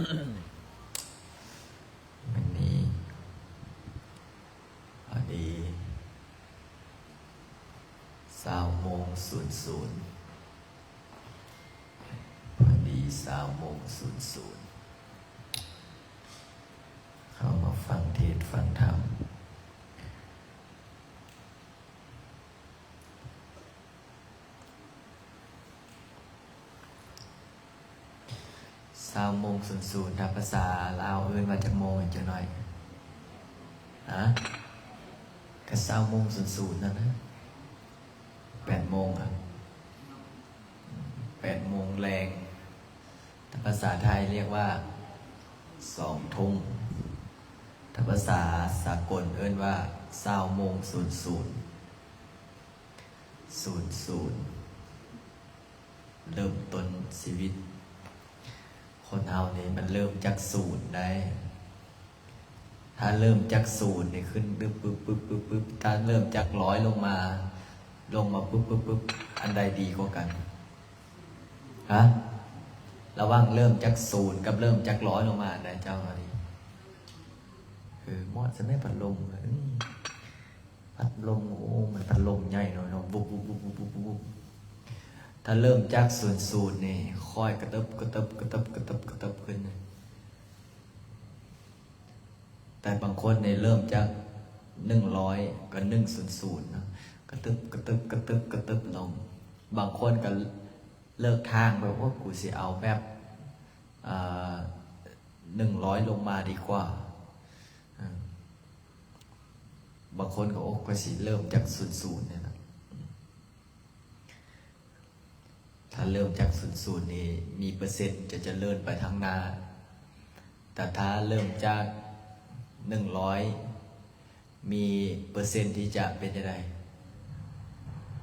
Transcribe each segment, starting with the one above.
ມື້ນີ້ພໍດີຊາວໂມງສູນສູນ ພໍດີຊາວໂມງສູນສູນ ເຂົ້າມາຟັງເທດຟັງທຳ. ຊາວໂມງສູນສູນ ຖ້າພາສາລາວເອີ້ນວ່າຈັກໂມງ ເຈົ້ານ້ອຍ? ຮະ? ກະຊາວໂມງສູນສູນນັ້ນນະ ແປດໂມງອະ ແປດໂມງແລງ. ຖ້າພາສາໄທລຽກວ່າສອງທຸ່ມ ຖ້າພາສາສາກົນເອີ້ນວ່າຊາວໂມງສູນສູນ. ສູນສູນ ເລີ່ມຕົ້ນຊີວິດຄົນເຮົານີ້ ມັນເລີ່ມຈາກສູນໄດ໋. ຖ້າເລີ່ມຈາກສູນນີ້ ຂຶ້ນປຶບປຶບປຶບປຶບປຶບ ຖ້າເລີ່ມຈາກຮ້ອຍລົງມາ ລົງມາປຶບປຶບປຶບ ອັນໃດດີກວ່າກັນ? ຮະ? ລະຫວ່າງເລີ່ມຈາກສູນກັບເລີ່ມຈາກຮ້ອຍລົງມາ ອັນໃດເຈົ້າວ່າດີ? ເອີ ໝົດຊັ້ນແຫຼະ ພັດລົມ ເອີ ພັດລົມ ໂອ້ ມັນພັດລົມໃຫຍ່ເນາະ ເນາະ ວຸບ ວຸບ ວຸບ ວຸບ ວຸບ ວຸບ. ຖ້າເລີ່ມຈາກສູນສູນນີ້ ຄ່ອຍກະເຕີບ ກະເຕີບ ກະເຕີບ ກະເຕີບ ກະເຕີບຂຶ້ນ. ແຕ່ບາງຄົນນີ້ເລີ່ມຈາກໜຶ່ງຮ້ອຍ ກໍໜຶ່ງສູນສູນເນາະ ກະຕຶບ ກະຕຶບ ກະຕຶບ ກະຕຶບລົງ. ບາງຄົນກໍເລີກທາງແບບ ໂອ້ ກູຊິເອົາແບບ ເອີ ໜຶ່ງຮ້ອຍລົງມາດີກວ່າ. ເອີ ບາງຄົນກໍ ໂອ້ ຂ້ອຍຊິເລີ່ມຈາກສູນສູນນີ້ລະ. ຖ້າເລີ່ມຈາກສູນສູນນີ້ ມີເປີເຊັນຈະຈະເລີນໄປທາງໜ້າ, ແຕ່ຖ້າເລີ່ມຈາກໜຶ່ງຮ້ອຍ ມີເປີເຊັນທີ່ຈະເປັນຈັ່ງໃດ?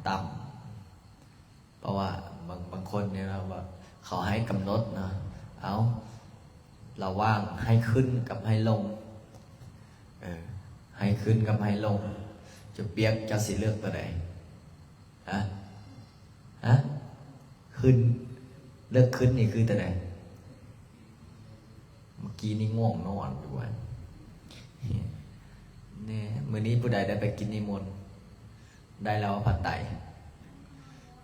ຕ່ຳ. ເພາະວ່າບາງ ບາງຄົນນີ້ເນາະ ວ່າເຂົາໃຫ້ກຳນົດເນາະ ເອົາ ລະຫວ່າງໃຫ້ຂຶ້ນກັບໃຫ້ລົງ ເອີ ໃຫ້ຂຶ້ນກັບໃຫ້ລົງ ຈຸປຽກ ເຈົ້າຊິເລືອກຕົວໃດ? ຮະ? ຮະ? ຂຶ້ນ ເລືອກຂຶ້ນນີ້ຄືຕົວໃດ? ເມື່ອກີ້ນີ້ງ່ວງນອນຢູ່ວ່າ ແນ່ ມື້ນີ້ຜູ້ໃດໄດ້ໄປກິນນິມົນ? ໄດ້ແລ້ວວ່າຜັດໄຕ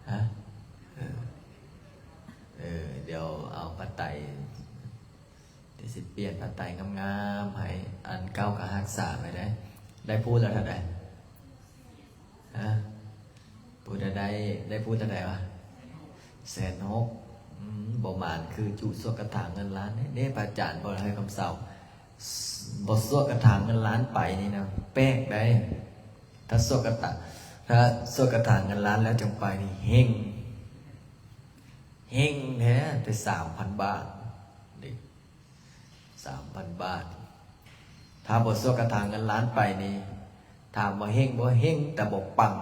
ຮະ? ເອີ ເອີ ດຽວເອົາຜັດໄຕ ດຽວຊິປ່ຽນຜັດໄຕງາມໆໃຫ້. ອັນເກົ່າກໍຮັກສາໄວ້ເດ້. ໄດ້ພູລລະເທົ່າໃດ? ຮະ? ຜູ້ໃດໄດ້ ໄດ້ພູລລະເທົ່າໃດວະ? ແສນຫົກ. ອືມ ບໍ່ໝານຄືຈຸສວດຄາຖາເງິນລ້ານເດ້. ເດ້ ພະອາຈານບໍ່ໃຫ້ຄຳເຊົາ ບໍ່ສວດຄາຖາເງິນລ້ານໄປນີ້ນະ ແປກໄດ໋. ຖ້າສວດຄາຖາ ຖ້າສວດຄາຖາເງິນລ້ານແລ້ວຈັ່ງໄປນີ້ ເຮັງ ເຮັງແທ້ ໄດ້ສາມພັນບາດເດ້ ສາມພັນບາດ. ຖ້າບໍ່ສວດຄາຖາເງິນລ້ານໄປນີ້ ຖາມວ່າເຮັງບໍ່? ເຮັງ ແຕ່ບໍ່ປັງ.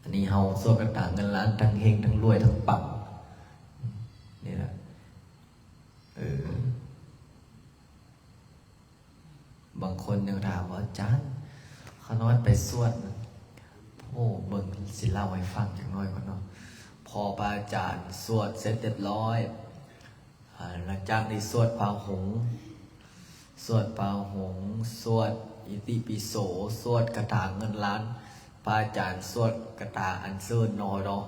ອັນນີ້ເຮົາສວດຄາຖາເງິນລ້ານ ທັງເຮັງ ທັງລວຍ ທັງປັງ ນີ້ລະ. ເອີ ບາງຄົນຍັງຖາມວ່າ ອາຈານ ຂ້ານ້ອຍໄປສວດ ໂອ້ ເບິ່ງ ຊິເລົ່າໃຫ້ຟັງຈັກໜ້ອຍກ່ອນເນາະ. ພໍພະອາຈານສວດເສັດຮຽບຮ້ອຍ ອາ ຫຼັງຈາກນີ້ສວດພາຫົງ ສວດພາຫົງ ສວດອິຕິປິໂສ ສວດຄາຖາເງິນລ້ານ ພະອາຈານສວດຄາຖາອັນເຊີນເນາະ ເນາະ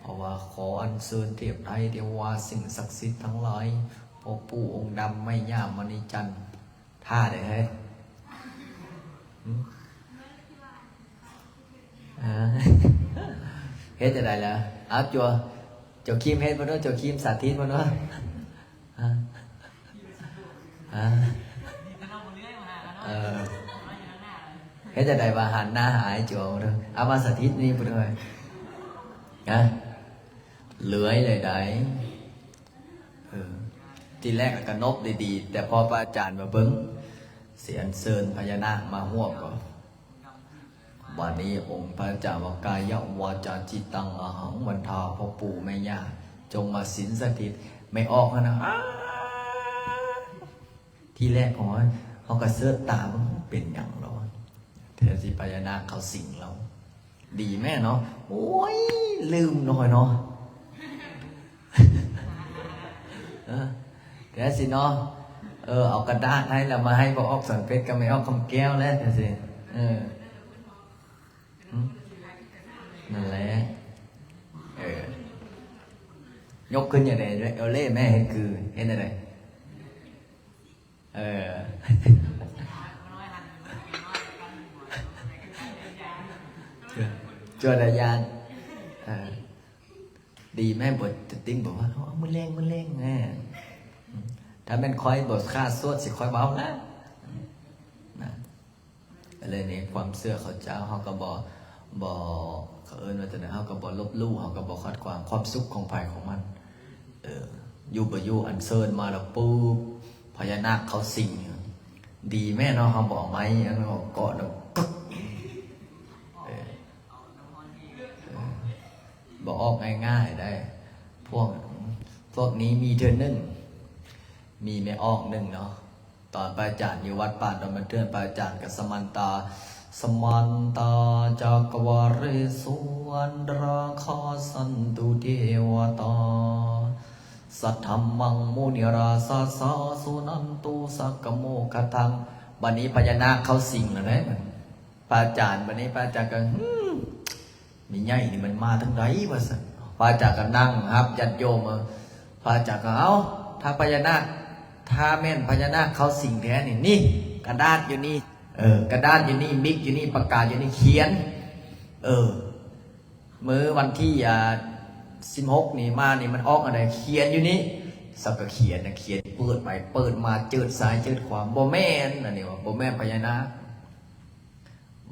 ເພາະວ່າຂໍອັນເຊີນເທບໄທເທວາ ສິ່ງສັກສິດທັງຫຼາຍ ພໍ່ປູ່ອົງດຳ ແມ່ຍ່າມະນີຈັນ ທ່າໃດເຮີ້ຍ? ຫຶ? ເອີ ເຮັດຈັ່ງໃດລະ? ເອົາ ຈົວ ຈົວຄີມເຮັດເບິ່ງເດີ້ ຈົວຄີມສາທິດເບິ່ງເດີ້. ຮະ? ຮະ? ເອີ ເຮັດຈັ່ງໃດວ່າ ຫັນໜ້າຫາໃຫ້ຈົວເບິ່ງເດີ້. ເອົາ ມາສາທິດນີ້ເບິ່ງເດີ້. ຮະ? ເລື່ອຍເລີຍໃດ. ເອີ ທີແລກກໍນົບດີໆ ແຕ່ພໍພະອາຈານມາເບິ່ງ ຊິອັນເຊີນພະຍານາກມາຮ່ວມກໍ ບາດນີ້ອົງພະອາຈານວ່າ ກາຍະວາຈາຈິດຕັງ ອະຫັງ ວັນທາ ພໍ່ປູ່ແມ່ຍ່າ ຈົ່ງມາສິງສະຖິດ. ແມ່ອອກຫັ້ນນະ ອ້າ ທີແລກຂອງເຮົາ ເຮົາກໍເສີດຕາເບິ່ງ ເປັນຫຍັງລາວ ແທນທີ່ພະຍານາກເຂົາສິງລາວ ດີແມ່ເນາະ. ໂອ້ຍ ລືມໜ້ອຍເນາະ ເອີ ແຕ່ຊິເນາະ ເອີ ເອົາກະດາດໃຫ້ ແລ້ວມາໃຫ້ພໍ່ອອກສອນເພັດກັບແມ່ອອກຄຳແກ້ວແຫຼະ ຈັ່ງຊີ້ ເອີ ຫຶ ນັ້ນແຫຼະ ເອີ ຍົກຂຶ້ນຈັ່ງໃດ ເອົາເລແມ່ ເຮັດຄື ເຮັດຈັ່ງໃດ ເອີ ຈວດອາຍານ ເອີ ດີແມ່ ບໍ່ຕິງ ບອກວ່າ ເອົາມື້ແລງ ມື້ແລງແມ່ ຖ້າແມ່ນຂ້ອຍບໍ່ຂ້າສວດ ຊິຂ້ອຍເວົ້າລະ ນະ ກໍເລີຍໃນຄວາມເຊື່ອເຂົາເຈົ້າ ເຮົາກໍບໍ່ ບໍ່ ເຂົາເອີ້ນວ່າຈັ່ງໃດ ເຮົາກໍບໍ່ລົບຫຼູ່ ເຮົາກໍບໍ່ຂັດຂວາງ ຄວາມສຸກຂອງໃຜຂອງມັນ ເອີ ຢູ່ບໍ່ຢູ່ ອັນເຊີນມາແລ້ວປຶບ ພະຍານາກເຂົ້າສິງ ດີແມ່ເນາະ ເຮົາບໍ່ເອົາໄມ້ ອັນເກາະແລ້ວ ກຶກ ເອີ ເອີ ບໍ່ອອກງ່າຍໆໄດ໋ ພວກ ພວກນີ້ມີເທື່ອໜຶ່ງ ມີແມ່ອອກໜຶ່ງເນາະ ຕອນພະອາຈານຢູ່ວັດປ່າດອນບານເທື່ອນ ພະອາຈານກໍ ສະມັນຕາ ສະມັນຕາ ຈັກກະວາເລສຸ ອັນຕະລາຄາ ສັນຕຸ ເທວະຕາ ສັດທັມມັງ ມຸນີຣາຊະສາ ສຸນັນຕຸ ສັກກະໂມຄະທັງ ບັດນີ້ພະຍານາກເຂົ້າສິງແລ້ວເດ້ ພະອາຈານ ບັດນີ້ພະອາຈານກໍ ຫື ແມ່ໃຫຍ່ນີ້ມັນມາທາງໃດ ວ່າຊັ້ນ ພະອາຈານກໍນັ່ງຮັບຍາດໂຍມ ເອີ ພະອາຈານກໍ ເອົ້າ ຖ້າພະຍານາກ ຖ້າແມ່ນພະຍານາກເຂົ້າສິງແທ້ນີ້ ນີ້ ກະດາດຢູ່ນີ້ ເອີ ກະດາດຢູ່ນີ້ ມິກຢູ່ນີ້ ປາກກາຢູ່ນີ້ ຂຽນ ເອີ ມື້ວັນທີ ອ່າ ສິບຫົກນີ້ມານີ້ ມັນອອກອັນໃດ ຂຽນຢູ່ນີ້ ສັກກະຂຽນນະ ຂຽນ ເປີດໄປເປີດມາ ເຈີດຊ້າຍເຈີດຂວາ ບໍ່ແມ່ນ ອັນນີ້ວ່າ ບໍ່ແມ່ນພະຍານາກ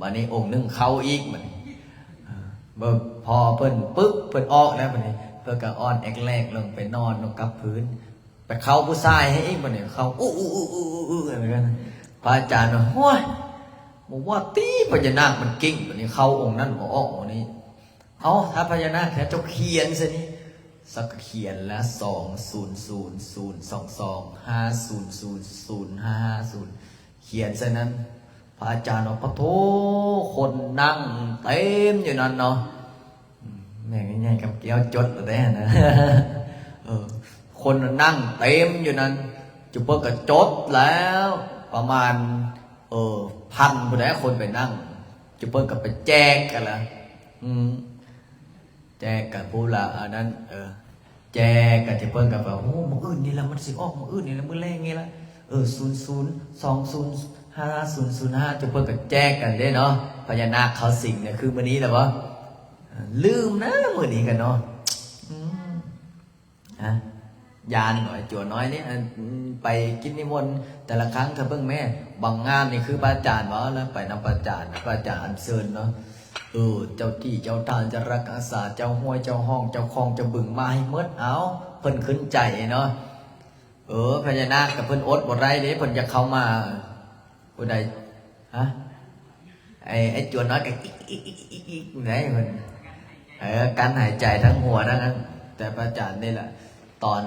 ບາດນີ້ອົງໜຶ່ງເຂົ້າອີກ ບາດນີ້ ເອີ ພໍເພິ່ນປຶບ ເພິ່ນອອກແລ້ວ ບາດນີ້ເພິ່ນກໍອ່ອນແອກແລກລົງໄປນອນ ລົງກັບພື້ນ ໄປເຂົ້າຜູ້ຊາຍໃຫ້ອີກ ບາດນີ້ເຂົ້າ ອຸ ອຸ ອຸ ອຸ ອຸ ອຸ ອາ ພະອາຈານວ່າ ໂອ້ຍ ບໍ່ວ່າຕິ ພະຍານາກມັນເກັ່ງ ບາດນີ້ເຂົ້າອົງນັ້ນ ບໍ່ອອກອົງນີ້ ເອົ້າ ຖ້າພະຍານາກແທ້ ເຈົ້າຂຽນໃສ່ນີ້ ສັກກະຂຽນລະ ສອງສູນສູນສູນສອງສອງ ຫ້າສູນສູນສູນຫ້າຫ້າສູນ ຂຽນໃສ່ນັ້ນ ພະອາຈານວ່າ ປະໂທ້ ຄົນນັ່ງເຕັມຢູ່ນັ້ນເນາະ ອືມ ແມ່ໃຫຍ່ຄຳແກ້ວຈົດແລ້ວເດ້ຫັ້ນນະ ເອີ ຄົນນັ່ງເຕັມຢູ່ນັ້ນ ຈຸເພິ່ນກໍຈົດແລ້ວ ປະມານ ເອີ ພັນພຸ້ນແຫຼະ ຄົນໄປນັ່ງ ຈຸເພິ່ນກໍໄປແຈກກັນລະ ອືມ ແຈກກັນຜູ້ລະອັນນັ້ນ ເອີ ແຈກກັນ ຈຸເພິ່ນກໍແບບ ໂອ້ ມື້ອື່ນນີ້ລະມັນຊິອອກ ມື້ອື່ນນີ້ລະ ມື້ແລງນີ້ລະ ເອີ ສູນສູນ ສອງສູນ ຫ້າສູນສູນຫ້າ ຈຸເພິ່ນກໍແຈກກັນເດ້ເນາະ ພະຍານາກເຂົ້າສິງນະ ຄືມື້ນີ້ລະບໍ່ ລືມນະ ມື້ນີ້ກັນເນາະ ອືມ ຮະ ຢ້ານໜ້ອຍ ຈົວນ້ອຍນີ້ ອັນ ໄປກິດນິມົນແຕ່ລະຄັ້ງ ຖ້າເບິ່ງແມ່ ບາງງານນີ້ຄືພະອາຈານເວົ້າລະ ໄປນຳພະອາຈານ ພະອາຈານອັນເຊີນເນາະ ເອີ ເຈົ້າທີ່ເຈົ້າທາງຈະຮັກຮັກສາ ເຈົ້າຫ້ວຍເຈົ້າຮ່ອງ ເຈົ້າຂອງເຈົ້າບຶງ ມາໃຫ້ໝົດ ເອົ້າ ເພິ່ນຂຶ້ນໃຈເນາະ ເອີ ພະຍານາກກໍເພິ່ນອົດບໍ່ໄດ້ເດ້ ເພິ່ນຢາກເຂົ້າມາ ຜູ້ໃດ ຮະ ໄອ້ ໄອ້ຈົວນ້ອຍກໍອິກໆໆໆໄດ້ເພິ່ນ ເອີ ກັ້ນຫາຍໃຈທັງຫົວທັງອັນ ແຕ່ພະອາຈານນີ້ລະ ຕອນ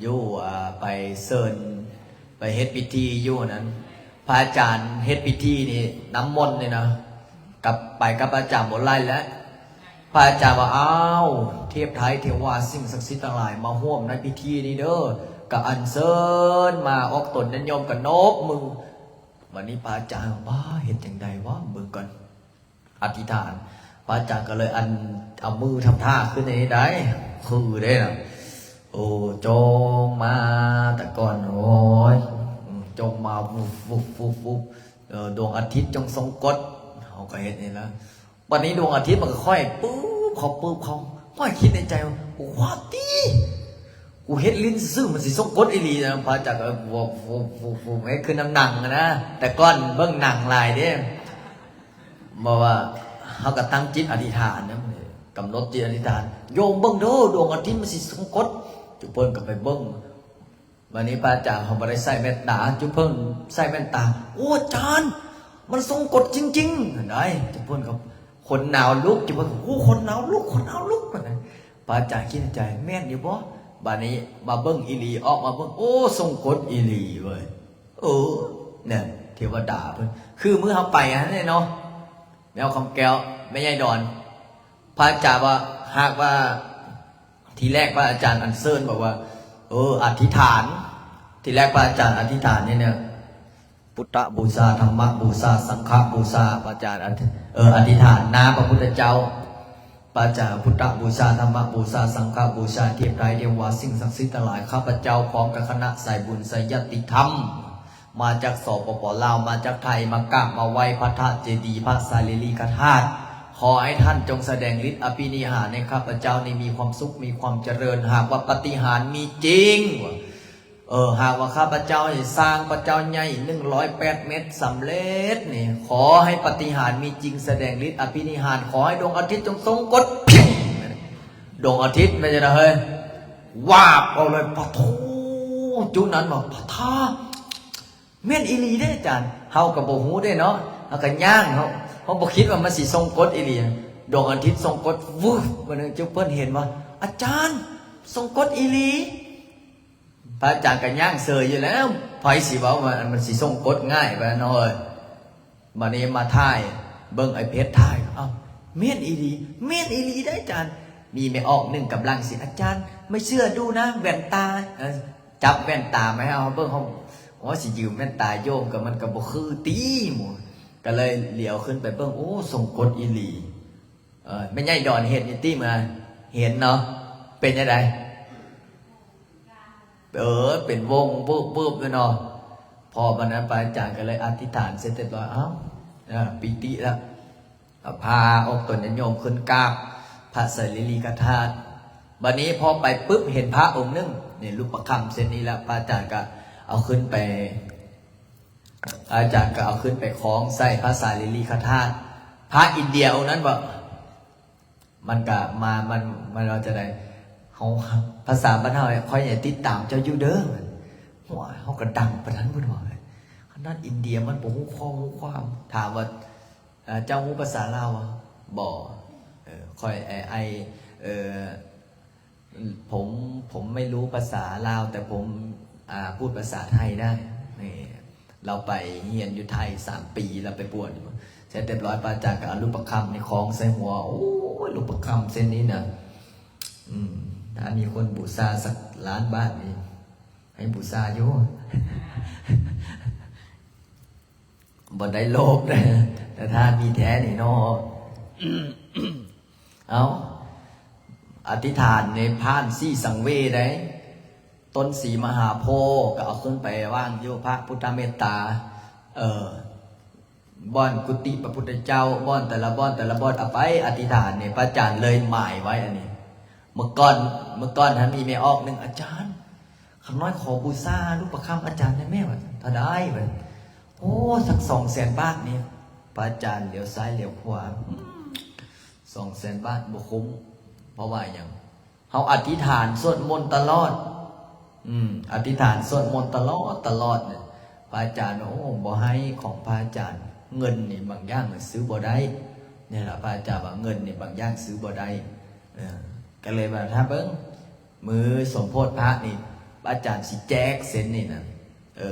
ຢູ່ ອ່າ ໄປເຊີນ ໄປເຮັດພິທີຢູ່ນັ້ນ ພະອາຈານເຮັດພິທີນີ້ ນ້ຳມົນນີ້ນະ ກັບ ໄປກັບອາຈານບົວໄລແຫຼະ ພະອາຈານວ່າ ອ້າວ ເທບໄທເທວາ ສິ່ງສັກສິດທັງຫຼາຍ ມາຮ່ວມໃນພິທີນີ້ເດີ ກໍອັນເຊີນມາ ອອກຕົນຍາດໂຍມກໍນົບມື ບັດນີ້ພະອາຈານວ່າ ເຮັດຈັ່ງໃດວະ ເບິ່ງກ່ອນ ອະທິຖານ ພະອາຈານກໍເລີຍອັນ ເອົາມືທຳທ່າຂຶ້ນໃຫ້ໄດ້ ຄືເດ້ນະ ໂອ້ ຈົ່ງມາ ແຕ່ກ່ອນ ໂອ້ຍ ຈົ່ງມາ ວຸບ ວຸບ ວຸບ ວຸບ ເອີ ດວງອາທິດຈົ່ງຊົງກົດ ເຮົາກໍເຮັດນີ້ລະ ບັດນີ້ດວງອາທິດມັນກໍຄ່ອຍປຶບເຂົ້າ ປຶບເຂົ້າ ຂ້ອຍຄິດໃນໃຈວ່າ ວ່າຕິ ກູເຮັດຫຼິ້ນຊື່ໆ ມັນຊິຊົງກົດອີ່ຫຼີນະ ພະອາຈານກໍວອບ ວອບ ວອບ ວອບ ເຮັດຄືນຳໜັງນະ ແຕ່ກ່ອນເບິ່ງໜັງຫຼາຍເດ້ ບໍ່ວ່າ ເຮົາກໍຕັ້ງຈິດອະທິຖານນະ ກຳນົດຈິດອະທິຖານ ໂຍມເບິ່ງເດີ ດວງອາທິດມັນຊິຊົງກົດ ຈຸເພິ່ນກໍໄປເບິ່ງ ບັດນີ້ພະອາຈານເຮົາບໍ່ໄດ້ໃສ່ແວ່ນຕາ ຈຸເພິ່ນໃສ່ແວ່ນຕາ ໂອ້ ອາຈານ ມັນຊົງກົດຈິງໆ ຫັ້ນໃດ໋ ຈຸເພິ່ນກໍ ຂົນໜາວລຸກ ຈຸເພິ່ນກໍ ໂອ້ ຂົນໜາວລຸກ ຂົນໜາວລຸກ ຫັ້ນນະ ພະອາຈານຄິດໃນໃຈ ແມ່ນຢູ່ບໍ່? ບັດນີ້ມາເບິ່ງອີ່ຫຼີ ອອກມາເບິ່ງ ໂອ້ ຊົງກົດອີ່ຫຼີເວີ້ຍ ເອີ ແນ່ ເທວະດາເພິ່ນ ຄືມື້ເຮົາໄປຫັ້ນເນາະ ແມ່ຄຳແກ້ວ ແມ່ໃຫຍ່ດອນ ພະອາຈານວ່າ ຫາກວ່າ ທີແລກພະອາຈານອັນເຊີນບອກວ່າ ເອີ ອະທິຖານ ທີແລກພະອາຈານອະທິຖານນີ້ນະ ພຸດທະບູຊາ ທຳມະບູຊາ ສັງຄະບູຊາ ພະອາຈານອະທິ ເອີ ອະທິຖານນາພະພຸດທະເຈົ້າ ພະອາຈານ ພຸດທະບູຊາ ທຳມະບູຊາ ສັງຄະບູຊາ ເທບໄທ ເທວາ ສິ່ງສັກສິດທັງຫຼາຍ ຂ້າພະເຈົ້າພ້ອມກັບຄະນະສາຍບຸນ ສາຍຍາດຕິທຳ ມາຈາກ ສປປ ລາວ ມາຈາກໄທ ມາກາບມາໄຫວ້ພະທາດເຈດີ ພະສາລີລິກະທາດ ຂໍໃຫ້ທ່ານຈົ່ງສະແດງລິດອະພິນິຫານໃຫ້ຂ້າພະເຈົ້ານີ້ມີຄວາມສຸກ ມີຄວາມຈະເລີນ ຫາກວ່າປາຕິຫານມີຈິງ ເອີ ຫາກວ່າຂ້າພະເຈົ້ານີ້ສ້າງພະເຈົ້າໃຫຍ່ໜຶ່ງຮ້ອຍແປດເມັດສຳເລັດນີ້ ຂໍໃຫ້ປາຕິຫານມີຈິງ ສະແດງລິດອະພິນິຫານ ຂໍໃຫ້ດວງອາທິດຈົ່ງຊົງກົດ ດວງອາທິດແມ່ນຈັ່ງໃດເຮີ້ຍ ວາບເອົາເລີຍ ປະໂທ ຈຸນັ້ນວ່າ ປະທາ ແມ່ນອີ່ຫຼີເດ້ອາຈານ ເຮົາກໍບໍ່ຮູ້ເດ້ເນາະ ເຮົາກໍຍ່າງ ເຮົາ ເຮົາບໍ່ຄິດວ່າມັນຊິຊົງກົດອີ່ຫຼີ ດວງອາທິດຊົງກົດ ວຶບ ບາດນີ້ຈຸເພິ່ນເຫັນວ່າ ອາຈານ ຊົງກົດອີ່ຫຼີ ພະອາຈານກໍຍ່າງເສີຍຢູ່ແລ້ວ ໃຜຊິເວົ້າວ່າມັນຊິຊົງກົດງ່າຍປານນັ້ນເນາະເອີຍ ບາດນີ້ມາຖ່າຍ ເບິ່ງໄອ້ເພັດຖ່າຍ ເອົ້າ ແມ່ນອີ່ຫຼີ ແມ່ນອີ່ຫຼີເດ້ອາຈານ ມີແມ່ອອກໜຶ່ງກຳລັງຊິ ອາຈານ ไม่เชื่อดูนะ แว่นตา ເອີ ຈັບແວ່ນຕາມາໃຫ້ເຮົາເບິ່ງ ເຮົາ ໂອ້ ຊິຢືມແວ່ນຕາໂຍມ ກໍມັນກໍບໍ່ຄືຕິ ກໍເລີຍຫຼຽວຂຶ້ນໄປເບິ່ງ ໂອ້ ຊົງກົດອີ່ຫຼີ ເອີ ແມ່ໃຫຍ່ດອນເຫັນຢູ່ຕິ ເມື່ອເຫັນເນາະ ເປັນຈັ່ງໃດ? ເອີ ເປັນວົງວືບໆຢູ່ເນາະ ພໍບັດນັ້ນພະອາຈານກໍເລີຍອະທິຖານເສັດຮຽບຮ້ອຍ ເອົ້າ ເອີ ປີຕິລະ ເອົາພາອອກຕົນຍາດໂຍມຂຶ້ນກາບພະສາລີລິກະທາດ ບັດນີ້ພໍໄປປຶບເຫັນພະອົງໜຶ່ງ ນີ້ ຮູບປະຄຳເຊັ່ນນີ້ລະ ພະອາຈານກໍເອົາຂຶ້ນໄປ ອາຈານກໍເອົາຂຶ້ນໄປຄອງໃສ່ພະສາລີລິກະທາດ ພະອິນເດຍອົງນັ້ນເວົ້າ ມັນກະມາ ມັນ ມັນວ່າຈັ່ງໃດ ເຮົາ ພາສາບ້ານເຮົາ ຂ້ອຍຍັງຕິດຕາມເຈົ້າຢູ່ເດີ ໂອ້ຍ ເຮົາກໍດັງປານນັ້ນພຸ້ນວ່າ ຂະໜາດອິນເດຍມັນບໍ່ຮູ້ຂໍ້ຮູ້ຄວາມ ຖາມວ່າ ເຈົ້າຮູ້ພາສາລາວບໍ່? ບໍ່ ເອີ ຂ້ອຍ ໄອ້ ເອີ ผม ผมไม่รู้ภาษาลาว แต่ผม อ่า พูดภาษาไทยได้ นี่ ลาวไปเฮียนอยู่ไทยสามปี ลาวไปบวช เสร็จเรียบร้อย พระอาจารย์ก็เอารูปประคำนี่คล้องใส่หัว โอ้ย รูปประคำเส้นนี้นะ อืม ถ้ามีคนบูชาสักล้านบาทนี่ ให้บูชาอยู่ ບໍ່ໄດ້ໂລບເດີ ແຕ່ຖ້າມີແທ້ນີ້ເນາະ ເອົ້າ ອະທິຖານໃນຜ່ານສີສັງເວດໃດ ຕົ້ນສີມະຫາໂພ ກໍເອົາຂຶ້ນໄປວາງຢູ່ພະພຸດທະເມດຕາ ເອີ ບ່ອນກຸຕິພະພຸດທະເຈົ້າ ບ່ອນແຕ່ລະບ່ອນ ແຕ່ລະບ່ອນ ເອົາໄປອະທິຖານນີ້ ພະອາຈານເລີຍໝາຍໄວ້ອັນນີ້ ເມື່ອກ່ອນ ເມື່ອກ່ອນຫັ້ນມີແມ່ອອກໜຶ່ງ ອາຈານ ຂ້ານ້ອຍຂໍບູຊາຮູບປະຄຳອາຈານແດ່ແມ່ ວ່າ ເທົ່າໃດ ວ່າ ໂອ້ ສັກສອງແສນບາດນີ້ ພະອາຈານຫຼຽວຊ້າຍຫຼຽວຂວາ ອືມ ສອງແສນບາດບໍ່ຄຸ້ມ ເພາະວ່າຫຍັງ ເຮົາອະທິຖານສວດມົນຕະຫຼອດ ອືມ ອະທິຖານສວດມົນຕະຫຼອດ ຕະຫຼອດ ພະອາຈານ ໂອ້ ບໍ່ໃຫ້ຂອງພະອາຈານ ເງິນນີ້ບາງຢ່າງມັນຊື້ບໍ່ໄດ້ ນີ້ລະ ພະອາຈານວ່າເງິນນີ້ບາງຢ່າງຊື້ບໍ່ໄດ້ ເອີ ກໍເລີຍວ່າ ຖ້າເບິ່ງ ມື້ສົມໂພດພະນີ້ ອາຈານຊິແຈກເຊັ່ນນີ້ນະ ເອີ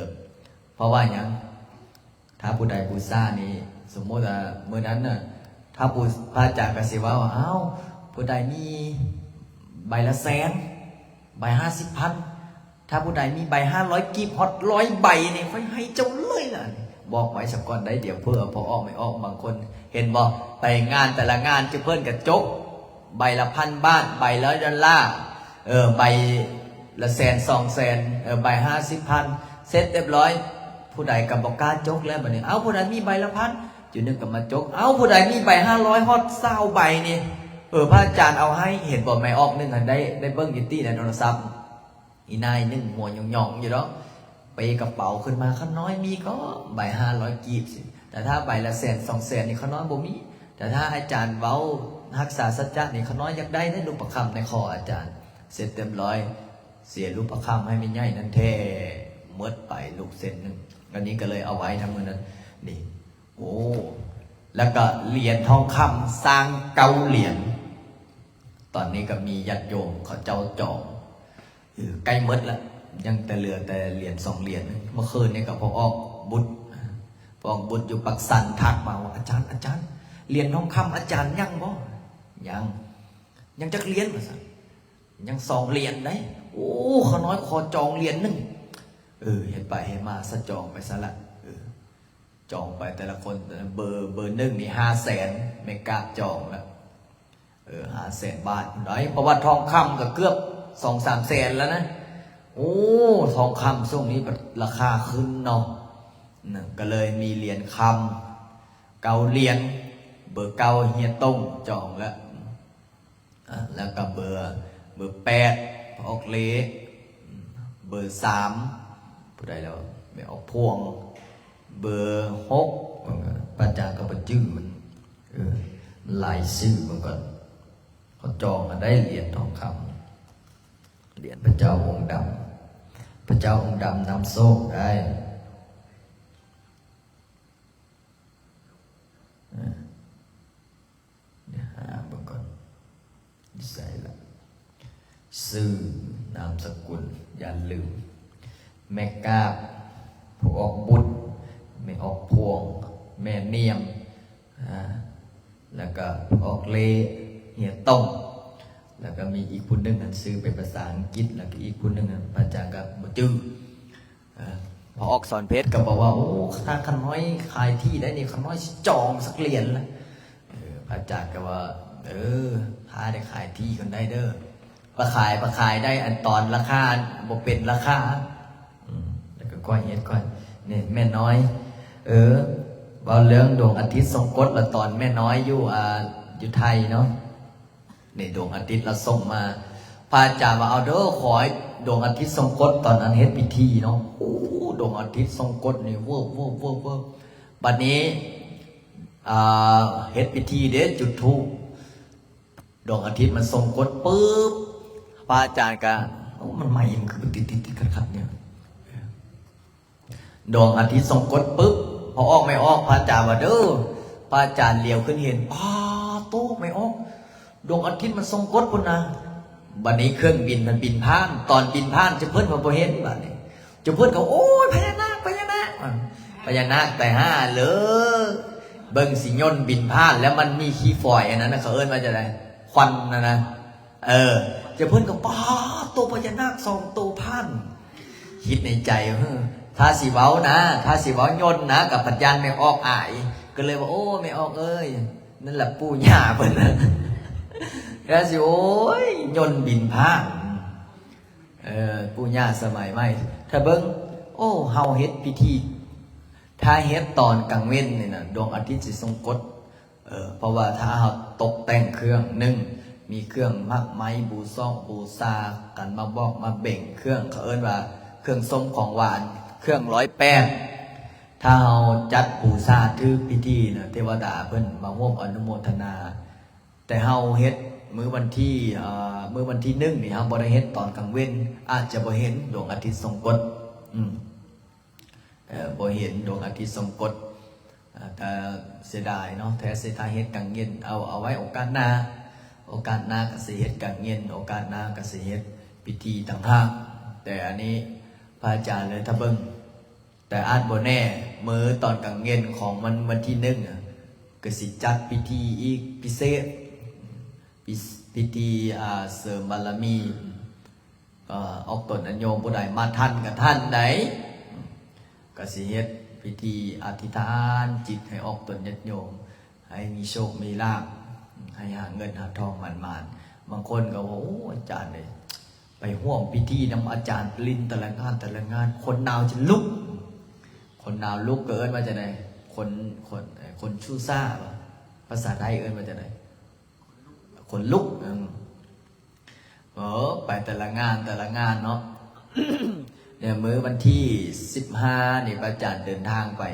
ເພາະວ່າຫຍັງ ຖ້າຜູ້ໃດບູຊານີ້ ສົມມຸດວ່າມື້ນັ້ນນະ ຖ້າຜູ້ ພະອາຈານກໍຊິເວົ້າວ່າ ອ້າວ ຜູ້ໃດມີໃບລະແສນ ໃບຫ້າສິບພັນ ຖ້າຜູ້ໃດມີໃບຫ້າຮ້ອຍກີບຮອດຮ້ອຍໃບນີ້ ຂ້ອຍໃຫ້ເຈົ້າເລີຍລະ ບອກໄວ້ສາກ່ອນໄດ໋ ດຽວເຜື່ອພໍ່ອອກແມ່ອອກບາງຄົນ ເຫັນບໍ່ ໄປງານແຕ່ລະງານ ຈຸເພິ່ນກະຈົກ ໃບລະພັນບາດ ໃບລະດອນລາ ເອີ ໃບລະແສນສອງແສນ ເອີ ໃບຫ້າສິບພັນ ເສັດຮຽບຮ້ອຍ ຜູ້ໃດກໍບໍ່ກ້າຈົກແລ້ວບາດນີ້ ເອົ້າ ຜູ້ໃດມີໃບລະພັນ ຈຸໜຶ່ງກໍມາຈົກ ເອົ້າ ຜູ້ໃດມີໃບຫ້າຮ້ອຍຮອດຊາວໃບນີ້ ເອີ ພະອາຈານເອົາໃຫ້ ເຫັນບໍ່ ແມ່ອອກໜຶ່ງຫັ້ນ ໄດ້ ໄດ້ເບິ່ງຢູ່ຕິໃນໂທລະສັບ ອີ່ນາຍໜຶ່ງຫົວຫຍອງໆຢູ່ດອກ ເປກະເປົາຂຶ້ນມາ ຂ້ານ້ອຍມີກໍໃບຫ້າຮ້ອຍກີບ ແຕ່ຖ້າໃບລະແສນສອງແສນນີ້ ຂ້ານ້ອຍບໍ່ມີ ແຕ່ຖ້າອາຈານເວົ້າຮັກສາສັດຈະນີ້ ຂ້ານ້ອຍຢາກໄດ້ເດ້ ຮູບປະຄຳໃນຄໍອາຈານ ເສັດຮຽບຮ້ອຍ ເສຍຮູບປະຄຳໃຫ້ແມ່ໃຫຍ່ນັ້ນແທ້ ໝົດໄປລູກເສັ້ນໜຶ່ງ ອັນນີ້ກໍເລີຍເອົາໄວ້ທັງມື້ນັ້ນ ນີ້ ໂອ້ ແລ້ວກໍຫຼຽນທອງຄຳສ້າງເກົ້າຫຼຽນ ຕອນນີ້ກໍມີຍາດໂຍມເຂົາເຈົ້າຈອງ ເອີ ໃກ້ໝົດລະ ຍັງແຕ່ເຫຼືອແຕ່ຫຼຽນສອງຫຼຽນ ເມື່ອຄືນນີ້ກໍພໍ່ອອກບຸດ ພໍ່ອອກບຸດຢູ່ປາກຊັນທັກມາວ່າ ອາຈານ ອາຈານ ຫຼຽນທອງຄຳອາຈານຍັງບໍ່? ຍັງ ຍັງຈັກຫຼຽນ? ວ່າຊັ້ນ ຍັງສອງຫຼຽນໃດ໋ ໂອ້ ຂ້ານ້ອຍຂໍຈອງຫຼຽນໜຶ່ງ ເອີ ເຮັດໄປເຮັດມາ ສະຈອງໄປຊະລະ ເອີ ຈອງໄປແຕ່ລະຄົນ ເບີ ເບີໜຶ່ງນີ້ຫ້າແສນ ແມ່ກາບຈອງລະ ເອີ ຫ້າແສນບາດພຸ້ນໃດ໋ ເພາະວ່າທອງຄຳກໍເກືອບສອງສາມແສນແລ້ວນະ. ໂອ້ ທອງຄຳຊ່ວງນີ້ລາຄາຂຶ້ນເນາະ ກໍເລີຍມີຫຼຽນຄຳເກົ້າຫຼຽນ ເບີເກົ້າເຮຍຕົງຈອງລະ ອາ ແລ້ວກໍເບີ ເບີແປດ ອອກເລ ເບີສາມ ຜູ້ໃດແລ້ວ ແມ່ອອກພວງ ເບີຫົກ ພະອາຈານກໍບໍ່ຈື່ມັນ ເອີ ຫຼາຍຊື່ເບິ່ງກ່ອນ ເຂົາຈອງກັນໄດ້ຫຼຽນທອງຄຳ ຫຼຽນພະເຈົ້າອົງດຳ ພະເຈົ້າອົງດຳນຳໂຊກໄດ້ ເອີ ດຽວຫາເບິ່ງກ່ອນ ຢູ່ໃສລະ ຊື່ນາມສະກຸນ ຢ່າລືມ ແມ່ກາບ ຜູ້ອອກບຸດ ແມ່ອອກພວງ ແມ່ນຽມ ອາ ແລ້ວກໍອອກເລ ເຮຍຕົງ ແລ້ວກໍມີອີກຜູ້ໜຶ່ງນັ້ນ ຊື່ເປັນພາສາອັງກິດ ແລ້ວກໍອີກຜູ້ໜຶ່ງນັ້ນ ພະອາຈານກໍບໍ່ຈື່. ເອີ ພໍ່ອອກສອນເພັດກໍບອກວ່າ ໂອ້ ຖ້າຂ້ານ້ອຍຂາຍທີ່ໄດ້ນີ້ ຂ້ານ້ອຍຊິຈອງສັກຫຼຽນລະ. ເອີ ພະອາຈານກໍວ່າ ເອີ ຖ້າໄດ້ຂາຍທີ່ກ່ອນໄດ້ເດີ ປະຂາຍ ປະຂາຍໄດ້ ອັນຕອນລາຄາບໍ່ເປັນລາຄາ ອືມ ແລ້ວກໍຄ່ອຍເຮັດຄ່ອຍ ນີ້ແມ່ນ້ອຍ ເອີ ເວົ້າເລື່ອງດວງອາທິດຊົງກົດລະ ຕອນແມ່ນ້ອຍຢູ່ ອາ ຢູ່ໄທເນາະ ນີ້ດວງອາທິດລະສົ່ງມາ ພະອາຈານວ່າ ເອົາເດີ ຂໍໃຫ້ດວງອາທິດຊົງກົດ ຕອນນັ້ນເຮັດພິທີເນາະ ໂອ້ ດວງອາທິດຊົງກົດນີ້ ເວີບໆໆໆ ບັດນີ້ ອ່າ ເຮັດພິທີເດ້ ຈຸດທູບ ດວງອາທິດມັນຊົງກົດປຶບ ພະອາຈານກະ ໂອ້ ມັນໄໝ້ ມັນຄືຕິດໆໆຂັດໆ ນີ້ ດວງອາທິດຊົງກົດປຶບ ພໍອອກແມ່ອອກ ພະອາຈານວ່າເດີ ພະອາຈານຫຼຽວຂຶ້ນເຫັນ ປາໂຕ ແມ່ອອກ ດວງອາທິດມັນຊົງກົດພຸ້ນນະ. ບັດນີ້ເຄື່ອງບິນມັນບິນຜ່ານ ຕອນບິນຜ່ານ ເຈົ້າເພິ່ນວ່າບໍ່ເຫັນ ບັດນີ້ ເຈົ້າເພິ່ນກໍ ໂອ້ຍ ພະຍານາກ ພະຍານາກ ພະຍານາກໄປຫາເລີ ເບິ່ງຊິຍົນບິນຜ່ານ ແລ້ວມັນມີຂີ້ຝອຍອັນນັ້ນນະ ເຂົາເອີ້ນວ່າຈັ່ງໃດ ຄວັນຫັ້ນນະ ເອີ ເຈົ້າເພິ່ນກໍ ປາໂຕ ພະຍານາກສອງໂຕຜ່ານ ຄິດໃນໃຈ ເອີ ຖ້າຊິເວົ້ານະ ຖ້າຊິເວົ້າຍົນນະ ກໍພັດຢ້ານແມ່ອອກອາຍ ກໍເລີຍວ່າ ໂອ້ ແມ່ອອກເອີຍ ນັ້ນລະປູ່ຍ່າເພິ່ນນະ ແລ້ວຊິ ໂອ້ຍ ຍົນບິນຜ່ານ ເອີ ປູ່ຍ່າສະໄໝໃໝ່ ຖ້າເບິ່ງ ໂອ້ ເຮົາເຮັດພິທີ ຖ້າເຮັດຕອນກາງເວັນນີ້ນະ ດວງອາທິດຊິຊົງກົດ ເອີ ເພາະວ່າຖ້າເຮົາຕົກແຕ່ງເຄື່ອງ ໜຶ່ງ ມີເຄື່ອງໝາກໄມ້ບູຊອກບູຊາ ກັນໝາກບອກໝາກເບັງ ເຄື່ອງ ເຂົາເອີ້ນວ່າເຄື່ອງສົ້ມຂອງຫວານ ເຄື່ອງຮ້ອຍແປດ ຖ້າເຮົາຈັດບູຊາຖືກພິທີນະ ເທວະດາເພິ່ນມາຮ່ວມອະນຸໂມທະນາ ແຕ່ເຮົາເຮັດມື້ວັນທີ ເອີ ມື້ວັນທີໜຶ່ງນີ້ ເຮົາບໍ່ໄດ້ເຮັດຕອນກາງເວັນ ອາດຈະບໍ່ເຫັນດວງອາທິດຊົງກົດ ອືມ ເອີ ບໍ່ເຫັນດວງອາທິດຊົງກົດ ເອີ ແຕ່ເສຍດາຍເນາະ ແທ້ຊິຖ້າເຮັດກາງເວັນ ເອົາ ເອົາໄວ້ໂອກາດໜ້າ ໂອກາດໜ້າກໍຊິເຮັດກາງເວັນ ໂອກາດໜ້າກໍຊິເຮັດພິທີຕ່າງຫາກ ແຕ່ອັນນີ້ພະອາຈານເລີຍ ຖ້າເບິ່ງ ແຕ່ອາດບໍ່ແນ່ ມື້ຕອນກາງເວັນຂອງວັນ ວັນທີໜຶ່ງ ກໍຊິຈັດພິທີອີກພິເສດ ພິ ພິທີ ອ່າ ເສີມບາລະມີ ອາ ອອກຕົນຍາດໂຍມ ຜູ້ໃດມາທັນກໍທັນໄດ໋ ກໍຊິເຮັດພິທີອະທິຖານຈິດໃຫ້ອອກຕົນຍາດໂຍມ ໃຫ້ມີໂຊກມີລາບ ໃຫ້ຫາເງິນຫາທອງໝານໆ ບາງຄົນກໍວ່າ ໂອ້ ອາຈານເອີຍ ໄປຮ່ວມພິທີນຳອາຈານ ຫຼິ້ນແຕ່ລະງານ ແຕ່ລະງານ ຄົນໜາວຈົນລຸກ ຄົນໜາວລຸກກໍເອີ້ນວ່າຈັ່ງໃດ ຄົນ ຄົນ ເອີ ຄົນຊູຊາ ພາສາໄທເອີ້ນວ່າຈັ່ງໃດ ຂົນລຸກ ເອີ ເອີ ໄປແຕ່ລະງານ ແຕ່ລະງານເນາະ ເນຍ ມື້ວັນທີສິບຫ້ານີ້ ພະອາຈານເດີນທາງໄປ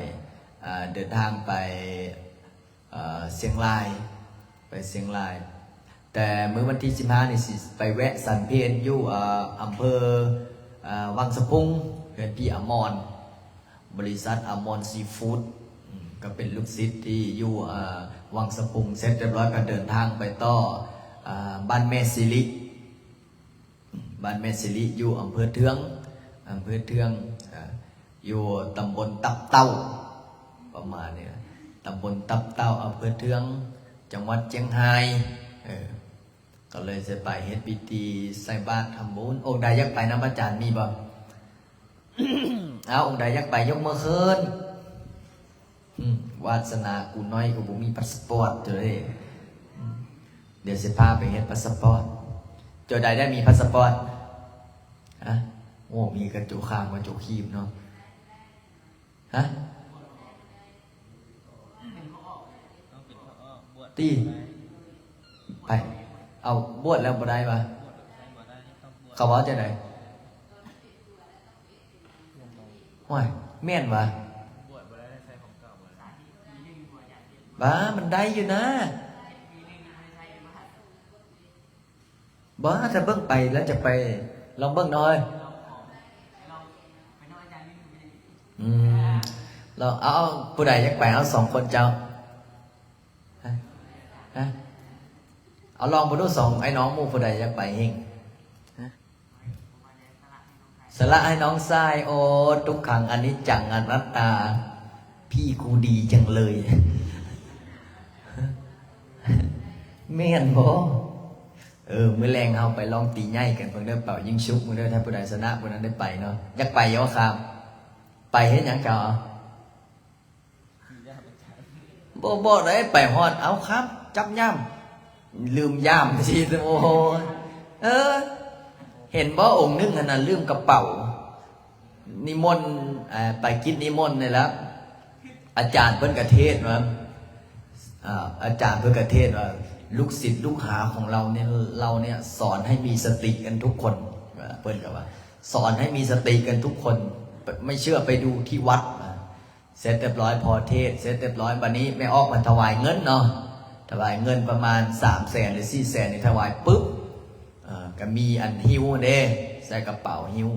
ເດີນທາງໄປ ເອີ ຊຽງລາຍ ໄປຊຽງລາຍ ແຕ່ມື້ວັນທີສິບຫ້ານີ້ ຊິໄປແວະສັນເພັນຢູ່ ເອີ ອຳເພີ ເອີ ວັງສະພຸງ ເຮືອນພີ່ອາມອນ ບໍລິສັດອາມອນຊີຟູດ ອືມ ກໍເປັນລູກສິດທີ່ຢູ່ ເອີ ວັງສະພຸງ ເສັດຮຽບຮ້ອຍກໍເດີນທາງໄປຕໍ່ ເອີ ບ້ານແມ່ສິລິ ບ້ານແມ່ສິລິຢູ່ອຳເພີເທືອງ ອຳເພີເທືອງ ເອີ ຢູ່ຕຳບົນຕັບເຕົ້າ ປະມານນີ້ ຕຳບົນຕັບເຕົ້າ ອຳເພີເທືອງ ຈັງຫວັດຈຽງຮາຍ ເອີ ກໍເລີຍຈະໄປເຮັດພິທີໃສ່ບາດທຳບຸນ. ອົງໃດຢາກໄປນຳອາຈານມີບໍ່? ເອົາ ອົງໃດຢາກໄປຍົກມືຂຶ້ນ. ອືມ ວາດສະໜາກູນ້ອຍກໍບໍ່ມີພາສປອດເລີຍ. ອືມ ດຽວຊິພາໄປເຮັດພາສປອດ. ເຈົ້າໃດໄດ້ມີພາສປອດ? ຮະ? ໂອ້ ມີກະໂຈຄາມກັບໂຈຄີມເນາະ. ຮະ? ຕິ ໄປ ເອົາ ບວດແລ້ວບໍ່ໄດ້ຫວາ? ເຂົາເວົ້າຈັ່ງໃດ? ໂອ້ຍ ແມ່ນຫວາ? ບ້າ ມັນໄດ້ຢູ່ນະ. ບໍ່ ຖ້າເບິ່ງໄປແລ້ວຈະໄປ ລອງເບິ່ງໜ່ອຍ. ອືມ ລອງ ເອົາ ເອົາ ຜູ້ໃດຢາກໄປ ເອົາ ສອງຄົນເຈົ້າ. ຮະ? ຮະ? ເອົາ ລອງເບິ່ງດູ ສອງໄອ້ນ້ອງໝູ່ ຜູ້ໃດຢາກໄປເຮງ? ຮະ? ສະຫຼະໃຫ້ນ້ອງຊາຍ. ໂອ ທຸກຂັງອະນິດຈັງອະນັດຕາ ພີ່ກູດີຈັງເລີຍ. ແມ່ນບໍ່? ເອີ ມື້ແລງເຮົາໄປລອງຕີໄຫຍ້ກັນເບິ່ງເດີ ເປົ່າຍິງຊຸກເບິ່ງເດີ ຖ້າຜູ້ໃດຊະນະຜູ້ນັ້ນໄດ້ໄປເນາະ. ຢາກໄປຢູ່ບໍ່ຄຳ? ໄປເຮັດຫຍັງເຈົ້າ? ບໍ່ ບໍ່ໄດ້ໄປຮອດ ເອົາຄຳ ຈັບຍາມ ລືມຍາມ ຊິ ໂອ້ຍ ເອີ ເຫັນບໍ່ ອົງໜຶ່ງຫັ້ນນະ ລືມກະເປົາ ນິມົນ ເອີ ໄປກິດນິມົນນີ້ລະ ອາຈານເພິ່ນກະເທດວ່າ ອາ ອາຈານເພິ່ນກະເທດວ່າ ລູກສິດລູກຫາຂອງລາວເນຍ ລາວເນຍສອນໃຫ້ມີສະຕິກັນທຸກຄົນ ເພິ່ນກະວ່າ ສອນໃຫ້ມີສະຕິກັນທຸກຄົນ ໄມ່ເຊື່ອໄປດູທີ່ວັດ. ເສັດຮຽບຮ້ອຍ ພໍເທດເສັດຮຽບຮ້ອຍ ບາດນີ້ແມ່ອອກມາຖະຫວາຍເງິນເນາະ ຖະຫວາຍເງິນປະມານສາມແສນ ຫຼື ສີ່ແສນ ນີ້ ຖະຫວາຍປຶບ ເອີ ກະມີອັນຫິ້ວເດ້ ໃສ່ກະເປົາຫິ້ວ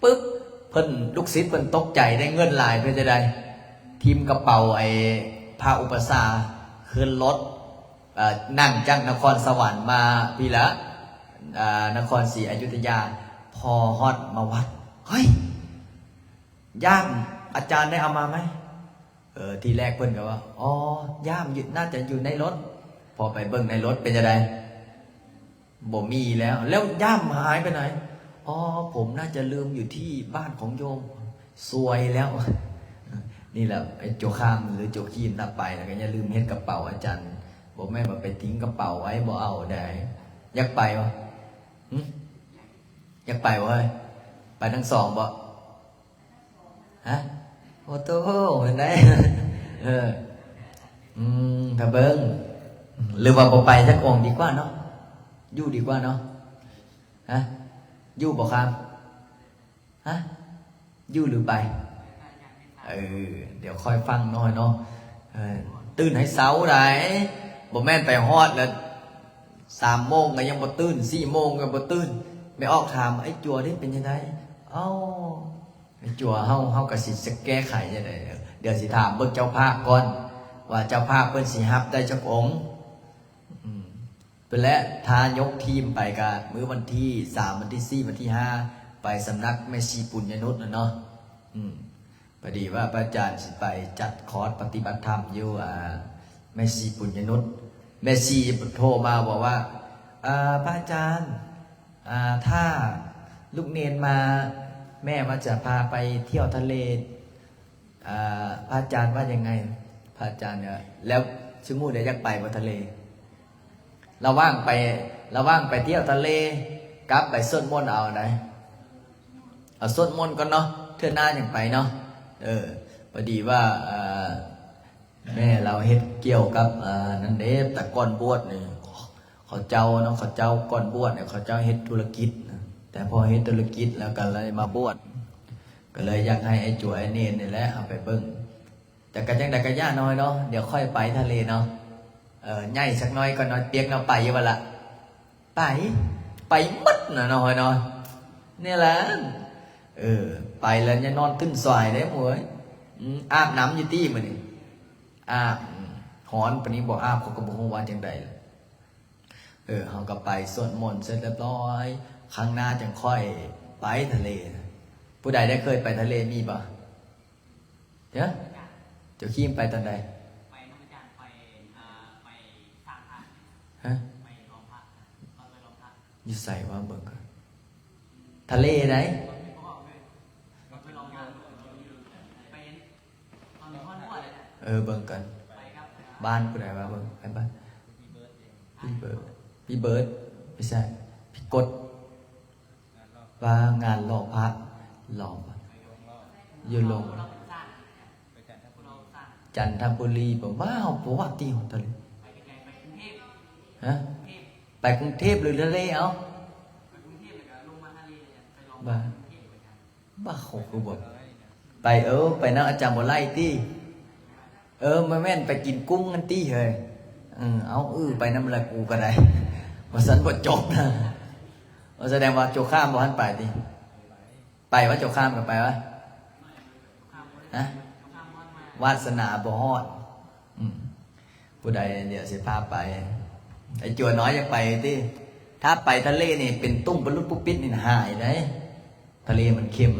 ປຶບ ເພິ່ນ ລູກສິດເພິ່ນຕົກໃຈໄດ້ເງິນຫຼາຍ ເພິ່ນຈັ່ງໃດ ຖິ້ມກະເປົາໄອ້ພະອຸປະຊາຂຶ້ນລົດ ເອີ ນັ່ງຈາກນະຄອນສະຫວັນມາພີ້ລະ ເອີ ນະຄອນສີອະຍຸດທະຍາ ພໍຮອດມາວັດ ເຮີ້ຍ ຢ້າມ ອາຈານໄດ້ເອົາມາໄໝ? ເອີ ທີແລກເພິ່ນກໍວ່າ ອໍ ຢ້າມຢູ່ ໜ້າຈະຢູ່ໃນລົດ. ພໍໄປເບິ່ງໃນລົດເປັນຈັ່ງໃດ? ບໍ່ມີແລ້ວ. ແລ້ວຢ້າມຫາຍໄປໃຫນ? ອໍ ຜົມໜ້າຈະລືມຢູ່ທີ່ບ້ານຂອງໂຍມ. ຊວຍແລ້ວ. ນີ້ແຫຼະ ໄອ້ໂຈຄາມ ຫຼື ໂຈຄີມນະ ໄປແລ້ວກໍຢ່າລືມເຮັດກະເປົາອາຈານ. ບໍ່ແມ່ນວ່າໄປຖິ້ມກະເປົາໄວ້ ບໍ່ເອົາໃດ. ຢາກໄປບໍ່? ຫຶ? ຢາກໄປບໍ່ເຮີ້ຍ? ໄປທັງສອງບໍ່? ຮະ? ໂອ້ໂຕ ເປັນໄດ? ເອີ ອືມ ຖ້າເບິ່ງ ຫຼືວ່າບໍ່ໄປຈັກອົງດີກວ່າເນາະ ຢູ່ດີກວ່າເນາະ. ຮະ? ຢູ່ບໍ່ຄຳ? ຮະ? ຢູ່ຫຼືໄປ? ເອີ ດຽວຄ່ອຍຟັງໜ້ອຍເນາະ. ເອີ ຕື່ນໃຫ້ເຊົາໃດ໋ ບໍ່ແມ່ນໄປຮອດແລ້ວ ສາມໂມງກໍຍັງບໍ່ຕື່ນ ສີ່ໂມງກໍບໍ່ຕື່ນ. ແມ່ອອກຖາມ ໄອ້ຈົວເດ້ ເປັນຈັ່ງໃດ? ເອົ້າ ໄອ້ຈົວ ເຮົາ ເຮົາກໍຊິ ຊິແກ້ໄຂຈັ່ງໃດ? ດຽວຊິຖາມເບິ່ງເຈົ້າພາບກ່ອນ ວ່າເຈົ້າພາບເພິ່ນຊິຮັບໄດ້ຈັກອົງ. ອືມ ເພິ່ນແຫຼະ ຖ້າຍົກທີມໄປກະມື້ວັນທີສາມ ວັນທີສີ່ ວັນທີຫ້າ ໄປສຳນັກແມ່ຊີປຸນຍະນຸດນະເນາະ. ອືມ ພໍດີວ່າພະອາຈານຊິໄປຈັດຄອດປະຕິບັດທຳຢູ່ ອ່າ ແມ່ຊີປຸນຍະນຸດ. ແມ່ຊີໂທມາບອກວ່າ ອ່າ ພະອາຈານ ອ່າ ຖ້າລູກເນນມາ ແມ່ວ່າຈະພາໄປທ່ຽວທະເລ ອ່າ ພະອາຈານວ່າຍັງໄງ? ພະອາຈານວ່າ ແລ້ວຊຸມື້ນີ້ຢາກໄປບໍ່ທະເລ? ລະຫວ່າງໄປ ລະຫວ່າງໄປທ່ຽວທະເລ ກັບໄປສວດມົນເອົາໃດ? ເອົາສວດມົນກ່ອນເນາະ ເທື່ອໜ້າຈັ່ງໄປເນາະ. ເອີ ພໍດີວ່າ ເອີ ແມ່ລາວເຮັດກ່ຽວກັບ ເອີ ນັ້ນເດ້ ແຕ່ກ່ອນບວດນີ້ ເຂົາເຈົ້າເນາະ ເຂົາເຈົ້າກ່ອນບວດນີ້ ເຂົາເຈົ້າເຮັດທຸລະກິດນະ ແຕ່ພໍເຮັດທຸລະກິດແລ້ວກໍເລີຍມາບວດ ກໍເລີຍຢາກໃຫ້ໄອ້ຈົວໄອ້ເນນນີ້ແຫຼະເອົາໄປເບິ່ງ. ແຕ່ກໍຈັ່ງໃດກໍຢ່ານ້ອຍເນາະ ດຽວຄ່ອຍໄປທະເລເນາະ. ເອີ ໃຫຍ່ສັກໜ້ອຍກ່ອນເນາະ ປຽກເນາະ ໄປຢູ່ບໍ່ລະ? ໄປ ໄປໝົດນະນ້ອຍເນາະ ນີ້ລະ. ເອີ ໄປແລ້ວຢ່ານອນຕື່ນສາຍເດ້ໝູ່ເອີຍ. ອືມ ອາບນ້ຳຢູ່ຕິມື້ນີ້? ອາບ. ອືມ ຮ້ອນປານນີ້ບໍ່ອາບ ເຂົາກໍບໍ່ຮູ້ວ່າຈັ່ງໃດ. ເອີ ເຮົາກໍໄປສວດມົນເສັດຮຽບຮ້ອຍ ຄັ້ງໜ້າຈັ່ງຄ່ອຍໄປທະເລ. ຜູ້ໃດໄດ້ເຄີຍໄປທະເລມີບໍ່? ເອີ ເຈົ້າຄີມໄປຕອນໃດ? ຮະ? ຢູ່ໃສວະ ເບິ່ງກ່ອນ. ທະເລໃດ? ເອີ ເບິ່ງກັນ ບ້ານຜູ້ໃດວະ ເບິ່ງ ໄປບ້ານ ພີ່ເບີດ ພີ່ເບີດ ບໍ່ໃຊ່ ພີ່ກົດ ວ່າງານຫຼໍ່ພະ ຫຼໍ່ພະ ຢູ່ລົງ ຈັນທະບູລີ ບໍ່ວ່າ ເຮົາບໍ່ວ່າຕິ ເຮົາທະເລ ຮະ ໄປກຸງເທບຫຼືທະເລ ເອົ້າ ວ່າ ບ້າ ເຂົາຄືບໍ່ໄປ ເອີ ໄປນຳອາຈານບໍ່ໄລ່ຕິ ເອີ ບໍ່ແມ່ນໄປກິນກຸ້ງຫັ້ນຕິເຮີ້ຍ ເອີ ເອົາ ເອີ ໄປນຳລະກູກໍໄດ້ ວ່າຊັ້ນບໍ່ຈົບນະ ວ່າສະແດງວ່າໂຈຂ້າມບໍ່ທັນໄປຕິ ໄປວະ ໂຈຂ້າມກໍໄປວະ ຮະ ວາດສະໜາບໍ່ຮອດ ອືມ ຜູ້ໃດດຽວຊິພາໄປ ໄອ້ຈົວນ້ອຍຢາກໄປຕິ ຖ້າໄປທະເລນີ້ເປັນຕຸ່ມປະຫຼຸດປຸບປິດນີ້ຫາຍໄດ໋ ທະເລມັນເຂັ້ມ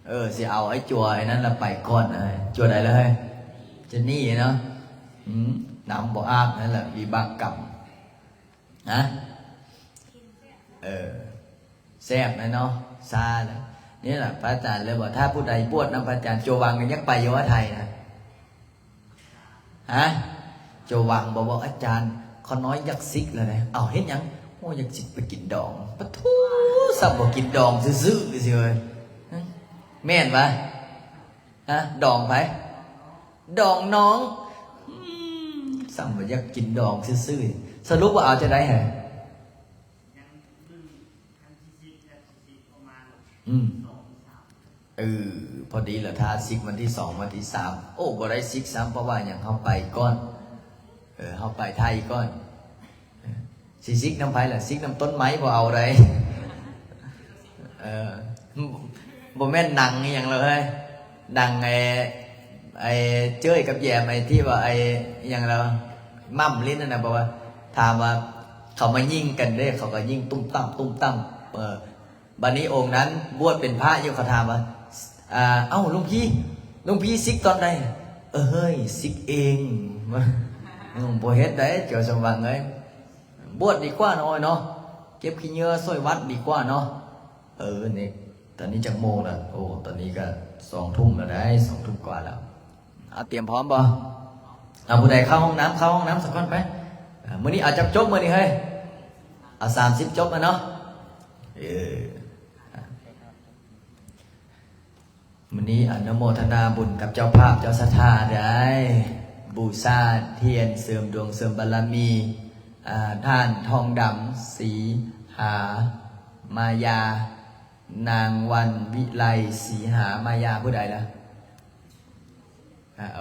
ເອີ ຊິເອົາໄອ້ຈົວໄອ້ນັ້ນລະໄປກ່ອນ ເອີ ຈົວໃດລະເຮີ້ຍ ເຈນນີ້ເນາະ ອືມ ນ້ຳບໍ່ອາບນັ້ນລະ ວິບາກກຳ ຮະ ເອີ ແຊບແລ້ວເນາະ ຊາແລ້ວ ນີ້ລະພະອາຈານເລີຍບອກ ຖ້າຜູ້ໃດບວດນຳພະອາຈານ ໂຈວັງກໍຢາກໄປຢູ່ວ່າໄທນະ ຮະ ໂຈວັງບອກວ່າ ອາຈານ ຂ້ານ້ອຍຢາກສິກແລ້ວເດ້ ເອົ້າ ເຮັດຫຍັງ ໂອ້ ຢາກສິກໄປກິນດອງ ປະໂທ້ ສ່ຳບໍ່ກິນດອງຊື່ໆ ຊິເອີຍ ແມ່ນຫວາ ຮະ ດອງໃຜ ດອງນ້ອງ ອືມ ສ່ຳບໍ່ຢາກກິນດອງຊື່ໆ ສະຫຼຸບວ່າເອົາຈັ່ງໃດຫະ ອືມ ເອີ ພໍດີລະ ຖ້າສິກວັນທີສອງ ວັນທີສາມ ໂອ້ ບໍ່ໄດ້ສິກຊ້ຳ ເພາະວ່າຫຍັງ ເຮົາໄປກ່ອນ ເອີ ເຮົາໄປໄທກ່ອນ ເອີ ຊິສິກນຳໃຜລະ ສິກນຳຕົ້ນໄມ້ບໍ່ເອົາໃດ ເອີ ບໍ່ແມ່ນໜັງອີ່ຫຍັງເລີຍ ໜັງໄອ້ ໄອ້ເຈີ້ຍກັບແຢມ ໄອ້ທີ່ວ່າໄອ້ອີ່ຫຍັງລະ ໝ້ຳຫຼິ້ນນັ້ນນະ ບອກວ່າ ຖາມວ່າເຂົາມາຍິງກັນເດ້ ເຂົາກໍຍິງຕຸ້ມຕັ້ມ ຕຸ້ມຕັ້ມ ເອີ ບາດນີ້ອົງນັ້ນບວດເປັນພະຢູ່ ເຂົາຖາມວ່າ ອ່າ ເອົ້າ ຫຼວງພີ່ ຫຼວງພີ່ສິກຕອນໃດ ເອີ ເຮີ້ຍ ສິກເອງ ອືມ ບໍ່ເຮັດໃດ໋ ເຈົ້າສົມຫວັງເອີຍ ບວດດີກວ່າເນາະ ເນາະ ເກັບຂີ້ເຫຍື້ອຊ່ວຍວັດດີກວ່າເນາະ ເອີ ນີ້ ຕອນນີ້ຈັກໂມງລະ ໂອ້ ຕອນນີ້ກະສອງທຸ່ມລະໄດ໋ ສອງທຸ່ມກວ່າແລ້ວ ເອົາ ຕຽມພ້ອມບໍ່ ເອົາ ຜູ້ໃດເຂົ້າຫ້ອງນ້ຳ ເຂົ້າຫ້ອງນ້ຳສາກ່ອນໄປ ເອີ ມື້ນີ້ເອົາຈັກຈົບມື້ນີ້ເຮີ້ຍ ເອົາສາມສິບຈົບມາເນາະ ເອີ ມື້ນີ້ອະນຸໂມທະນາບຸນກັບເຈົ້າພາບເຈົ້າສັດທາໄດ້ ບູຊາທຽນເສີມດວງເສີມບາລະມີ ອ່າ ທ່ານທອງດຳ ສີຫາມາຍາ ນາງວັນວິໄລ ສີຫາມາຍາ ຜູ້ໃດລະ? ອາ ໂອ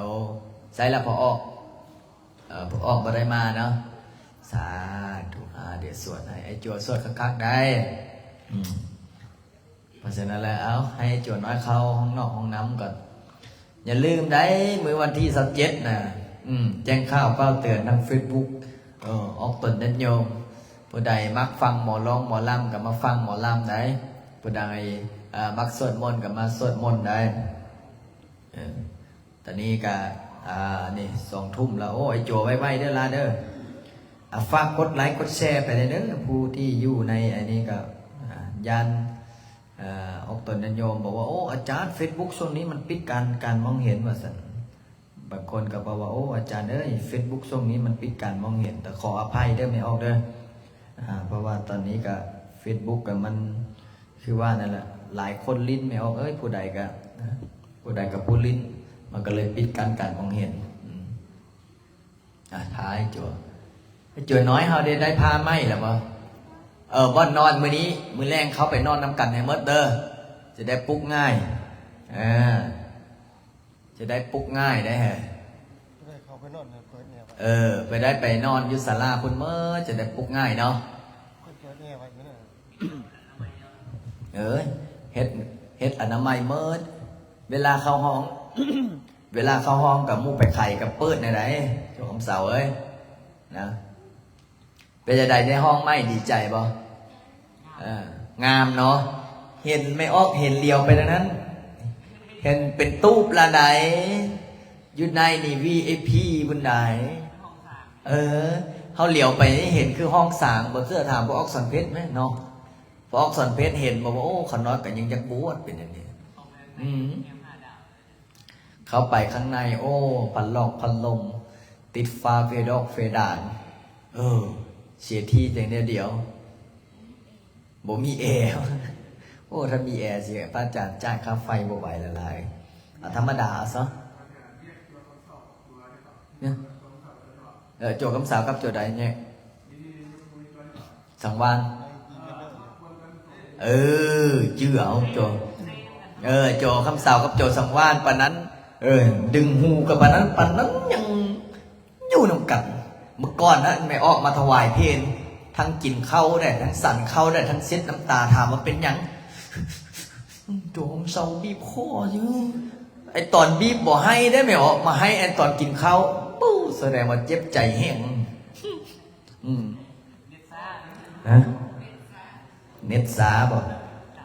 ໃສລະພໍ່ອອກ? ເອີ ພໍ່ອອກບໍ່ໄດ້ມາເນາະ ສາທຸ ອາ ດຽວສວດໃຫ້ ໄອ້ຈົວສວດຄັກໆ ໄດ້ ອືມ ເພາະສະນັ້ນແລ້ວ ເອົາ ໃຫ້ຈົວນ້ອຍເຂົ້າຫ້ອງນອກຫ້ອງນ້ຳກ່ອນ ຢ່າລືມໄດ້ ມື້ວັນທີຊາວເຈັດນະ ອືມ ແຈ້ງຂ່າວເຝົ້າເຕືອນທາງເຟສບຸກ ເອີ ອອກຕົນຍາດໂຍມ ຜູ້ໃດມັກຟັງໝໍຮ້ອງໝໍລຳກໍມາຟັງໝໍລຳໄດ້ ຜູ້ໃດ ເອີ ມັກສວດມົນກໍມາສວດມົນໄດ້ ເອີ ຕອນນີ້ກະ ອ່າ ນີ້ສອງທຸ່ມແລ້ວ ໂອ້ ໄອ້ໂຈໄວໆ ເດີຫຼາເດີ ອ່າ ຝາກກົດໄລກົດແຊໄປແດ່ເດີ ຜູ້ທີ່ຢູ່ໃນອັນນີ້ກະ ອ່າ ຢ້ານ ອ່າ ອອກຕົນຍາດໂຍມ ບອກວ່າ ໂອ້ ອາຈານ ເຟສບຸກຊ່ວງນີ້ມັນປິດການ ການມອງເຫັນ ວ່າຊັ້ນ ບາງຄົນກໍບອກວ່າ ໂອ້ ອາຈານເອີຍ ເຟສບຸກຊ່ວງນີ້ມັນປິດການມອງເຫັນ ກໍຂໍອະໄພເດີແມ່ອອກເດີ ອ່າ ເພາະວ່າຕອນນີ້ກະ ເຟສບຸກກະມັນ ຄືວ່ານັ້ນແຫຼະ ຫຼາຍຄົນຫຼິ້ນແມ່ອອກເອີຍ ຜູ້ໃດກະ ຜູ້ໃດກະຜູ້ຫຼິ້ນ ມັນກະເລີຍປິດກັ້ນການມອງເຫັນ ອືມ ອ່າ ຖ້າໄອ້ຈົວ ໄອ້ຈົວນ້ອຍເຮົາໄດ້ ໄດ້ຜ້າໃໝ່ແລ້ວບໍ່? ເອີ ບ່ອນນອນມື້ນີ້ ມື້ແລງເຂົ້າໄປນອນນຳກັນໃຫ້ໝົດເດີ ຈະໄດ້ປຸກງ່າຍ ເອີ ຈະໄດ້ປຸກງ່າຍໄດ້ເຮີ້ຍ ໄດ້ເຂົ້າໄປນອນ ເປີດແອໄວ້ ເອີ ໄປໄດ້ໄປນອນຢູ່ສາລາພຸ້ນເມີ ຈະໄດ້ປຸກງ່າຍເນາະ ເປີດແອໄວ້ມື້ນັ້ນ ເອີ ເຮັດ ເຮັດອະນາໄມເມີ ເວລາເຂົ້າຫ້ອງ ເວລາເຂົ້າຫ້ອງກັບໝູ່ໄປໄຂກໍເປີດແນວໃດ ເຈົ້າຄຳເສົາເອີຍ ນະ. ເປັນຈັ່ງໃດໃນຫ້ອງໃໝ່ ດີໃຈບໍ່? ເອີ ງາມເນາະ ເຫັນແມ່ອອກ ເຫັນຫຼຽວໄປທາງນັ້ນ ເຫັນເປັນຕູບລະໃດ ຢູ່ໃນນີ້ ວີໄອພີພຸ້ນໃດ໋ ເອີ ເຮົາຫຼຽວໄປນີ້ເຫັນຄືຫ້ອງສາງ ບໍ່ເຊື່ອຖາມພໍ່ອອກສອນເພັດແມະເນາະ ພໍ່ອອກສອນເພັດເຫັນບໍ່ວ່າ ໂອ້ ຂະນ້ອຍກໍຍັງຢາກບວດ ເປັນຈັ່ງນີ້ ອືມ. ເຂົ້າໄປຂ້າງໃນ ໂອ້ ພັດລອກພັດລົມ ຕິດຝາເພດອກເພດານ ເອີ ເສຍທີແຕ່ແນວດຽວ ບໍ່ມີແອ. ໂອ້ ຖ້າມີແອຊິ ພະອາຈານຈ່າຍຄ່າໄຟບໍ່ໄຫວຫຼາຍໆ ເອົາທຳມະດາເອົາຊະ ເອີ ຈົວຄຳສາວກັບຈົວໃດແຍກ? ສັງວານ ເອີ ຈື່ເອົາ ໂຈ ເອີ ໂຈຄຳສາວກັບໂຈສັງວານ ປານນັ້ນ ເອີ ດຶງຫູກັບປານນັ້ນ ປານນັ້ນຍັງຢູ່ນຳກັນ. ເມື່ອກ່ອນນະ ແມ່ອອກມາຖວາຍເພນ ທັງກິນເຂົ້າໄດ້ ທັງສັນເຂົ້າໄດ້ ທັງເຊັດນ້ຳຕາ ຖາມວ່າເປັນຫຍັງ? ໂຈຄຳສາວບີບຄໍຢູ່. ໄອ້ຕອນບີບບໍ່ໄຫ້ເດ້ ແມ່ອອກມາໄຫ້ ໄອ້ຕອນກິນເຂົ້າ ປູ້ ສະແດງວ່າເຈັບໃຈແຮງ. ອືມ ຮະ ເນັດຊ້າບໍ່?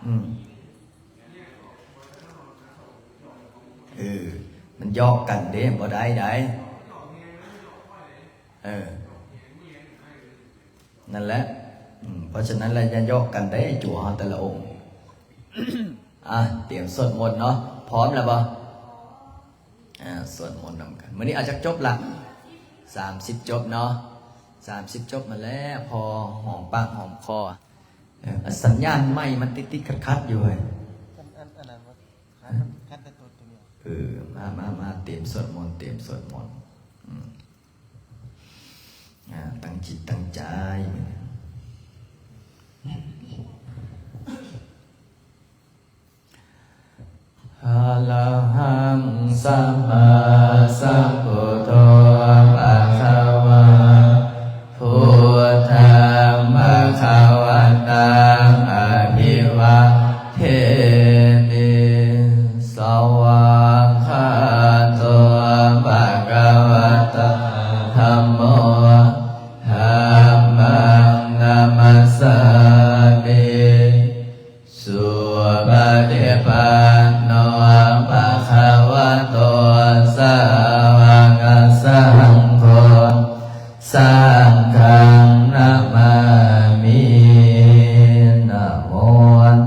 ອືມ ເອີ ມັນຢອກກັນເດ້ ບໍ່ໄດ້ໃດ໋ ເອີ ນັ້ນແຫຼະ. ອືມ ເພາະສະນັ້ນແຫຼະ ຢ່າຢອກກັນເດ້ ຈົວເຮົາແຕ່ລະອົງ. ອ່ະ ຕຽມສວດມົນເນາະ ພ້ອມແລ້ວບໍ່? ອ່າ ສວດມົນນຳກັນ. ມື້ນີ້ເອົາຈັກຈົບລະ? ສາມສິບຈົບເນາະ ສາມສິບຈົບມາແລ້ວ ພໍຫອມປາກຫອມຄໍ. ເອີ ສັນຍານໄມມັນຕິດໆຂັດໆຢູ່ເວີຍ. ອັນ ອັນ ອັນນັ້ນບໍ່ ຄັດ ຄັດແຕ່ຕົວ ຕົວນີ້. ເອີ ມາ ມາ ມາ ຕຽມສວດມົນ ຕຽມສວດມົນ. ອືມ ອ່າ ຕັ້ງຈິດຕັ້ງໃຈ. Arahaṃ sammāsambuddho bhagavā, buddhaṃ bhagavantaṃ abhivādemi. Svākkhāto bhagavatā dhammo, dhammaṃ namassāmi. Supaṭipanno bhagavato sāvakasaṅgho, saṅghaṃ namāmi. Namo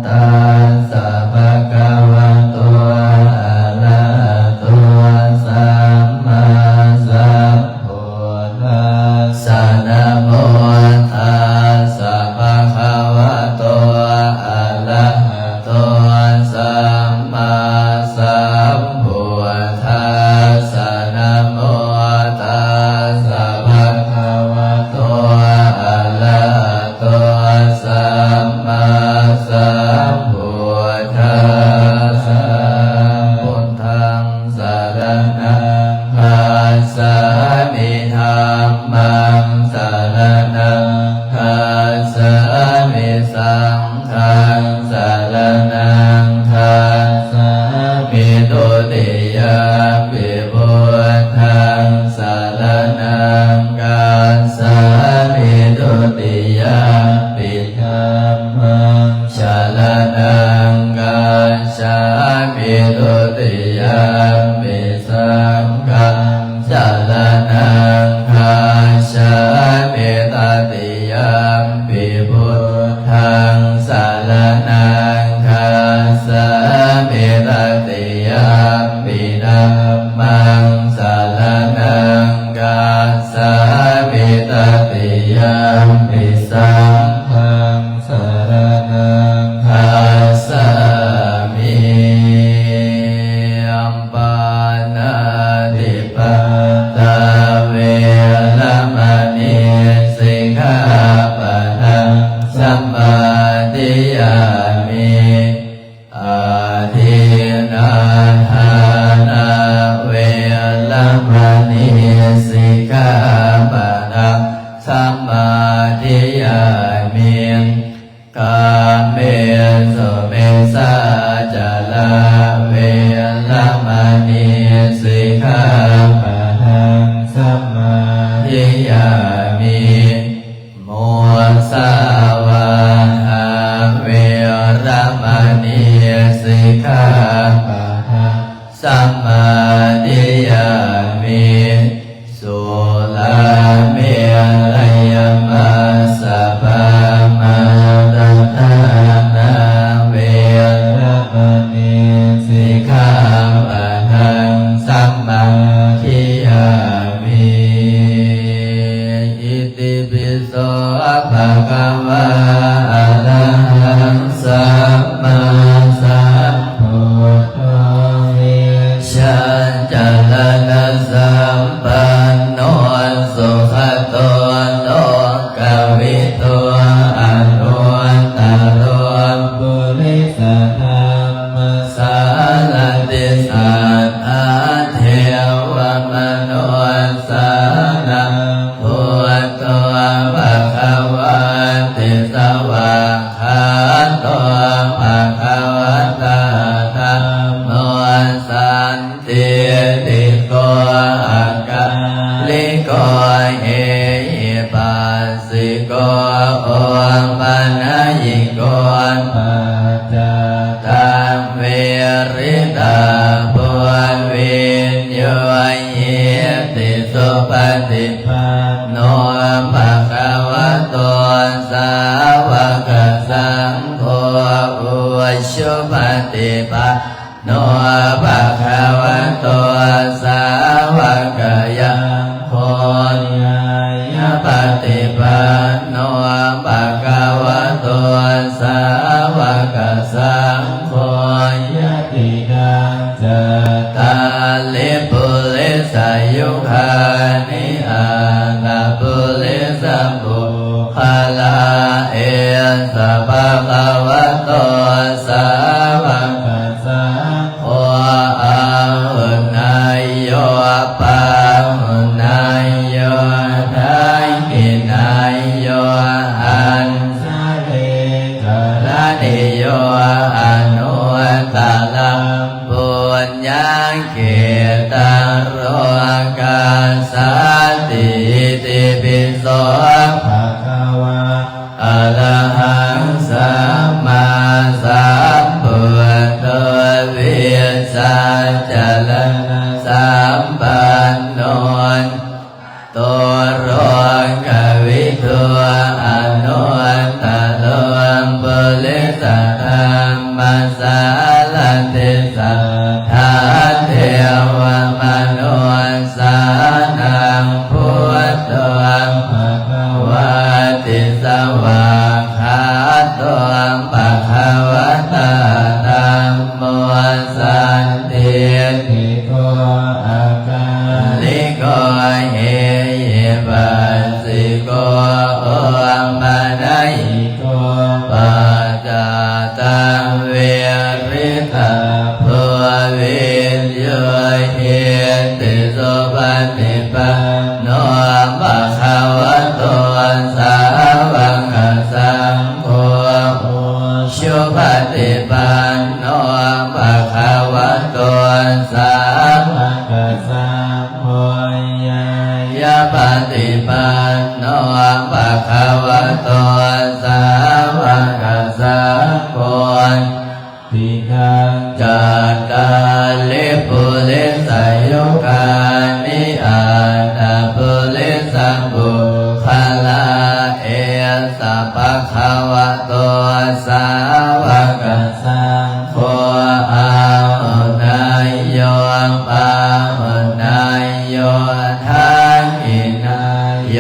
tassa bhagavato arahato sammāsam buddhassa. Namo tassa bhagavato arahato sammāsambuddhassa. Namo tassa bhagavato arahato sammāsambuddhassa. Buddhaṃ saraṇaṃ gacchāmi. Dhammaṃ saraṇaṃ gacchāmi. Saṅghaṃ saraṇaṃ gacchāmi. Dutiyampi buddhaṃ saraṇaṃ gacchāmi. Dutiyampi dhammaṃ saraṇaṃ gacchāmi. Dutiyampi saṅghaṃ saraṇaṃ gacchāmi. Tatiyampi buddhaṃ saraṇaṃ gacchāmi. Tatiyampi dhammaṃ saraṇaṃ gacchāmi. Tatiyampi saṅghaṃ saraṇaṃ gacchāmi. Pāṇātipātā veramaṇī sikkhāpadaṃ samādiyāmi. Adinnādānā veramaṇī sikkhāpadaṃ samādiyāmi. Kāmesu micchācārā veramaṇī sikkhāpadaṃ samādiyāmi. Musāvādā veramaṇī sikkhāpadaṃ samādiyāmi. Surārāmerayamajjapamādaṭṭhānā veramaṇī sikkhāpadaṃ ຕິປັນໂນ ພະຄະວະໂຕ ສາວະກະສັງໂຄ ອຸຊຸປະຕິປັນໂນ ພະຄະວະໂຕ ສາວະກະຍັງໂຄ ຍາຍະປະຕິປັນໂນ ພະຄະວະໂຕ ສາວະກະສັງໂຄ ຍະຕິກາ ຈັດຕາລິ ປຸລິສະຍຸຄານິ ອັດຕະປຸລິສະບຸກຄະລາ ເອສະ ພະຄະວະໂຕ ສາວະກະສັງໂຄ ອາຫຸນາຍໂຍ ປາຫຸນາຍໂຍ ທັກຂິນາຍໂຍ ອັນຊະລີ ກະລະນີໂຍ ອະນຸດຕະລັງ ປຸນຍັງເຂຕັງ ໂລກັສສັນຕິ ອິຕິປິໂສ ພະຄະວາ ອະລະຫັງ ສຳມາສຳພຸດໂທ ວິຊາຈະລະນະສຳປັນໂນ ໂຕ ໂລກະວິທູ ອະນຸດຕະໂລ ປຸລິສະທຳມະສາລະຕິ ສັດທາເທວະມະນຸດສານັງ ພຸດໂທ ພະຄະວາຕິ ສະຫວາກຂາໂຕ ພະຄະວະຕາ ທຳໂມ ສັນທິ ໂກ ອາກາລິໂກ ເອຫິປັດສິໂກ ໂອປະນະຫິໂກ ປັດຈະຕັງ ວິລິຕະໂພ ວິນຍູຫິຕິ ສຸປະຕິປັນໂນ ພະຄະວະໂຕ ສາວະກະສັງໂຄ ອຸຊຸປະຕິປັນໂນ ພະຄະວະໂຕ ສາວະກະສັງໂຄ ຍາຍະປະຕິປັນໂນ ພະຄະວະໂຕ ສາວະກະສັງໂຄ ຕິກາ ຈັດຕາລິ ປຸລິສະຍຸຄານິ ອັດຕະປຸລິສະບຸກຄະລາ ເອສະ ພະຄະວະໂຕ ສາວະກະສັງໂຄ ອາຫຸນາຍໂຍ ປາຫຸນາຍໂຍ ທັກຂິນາຍໂຍ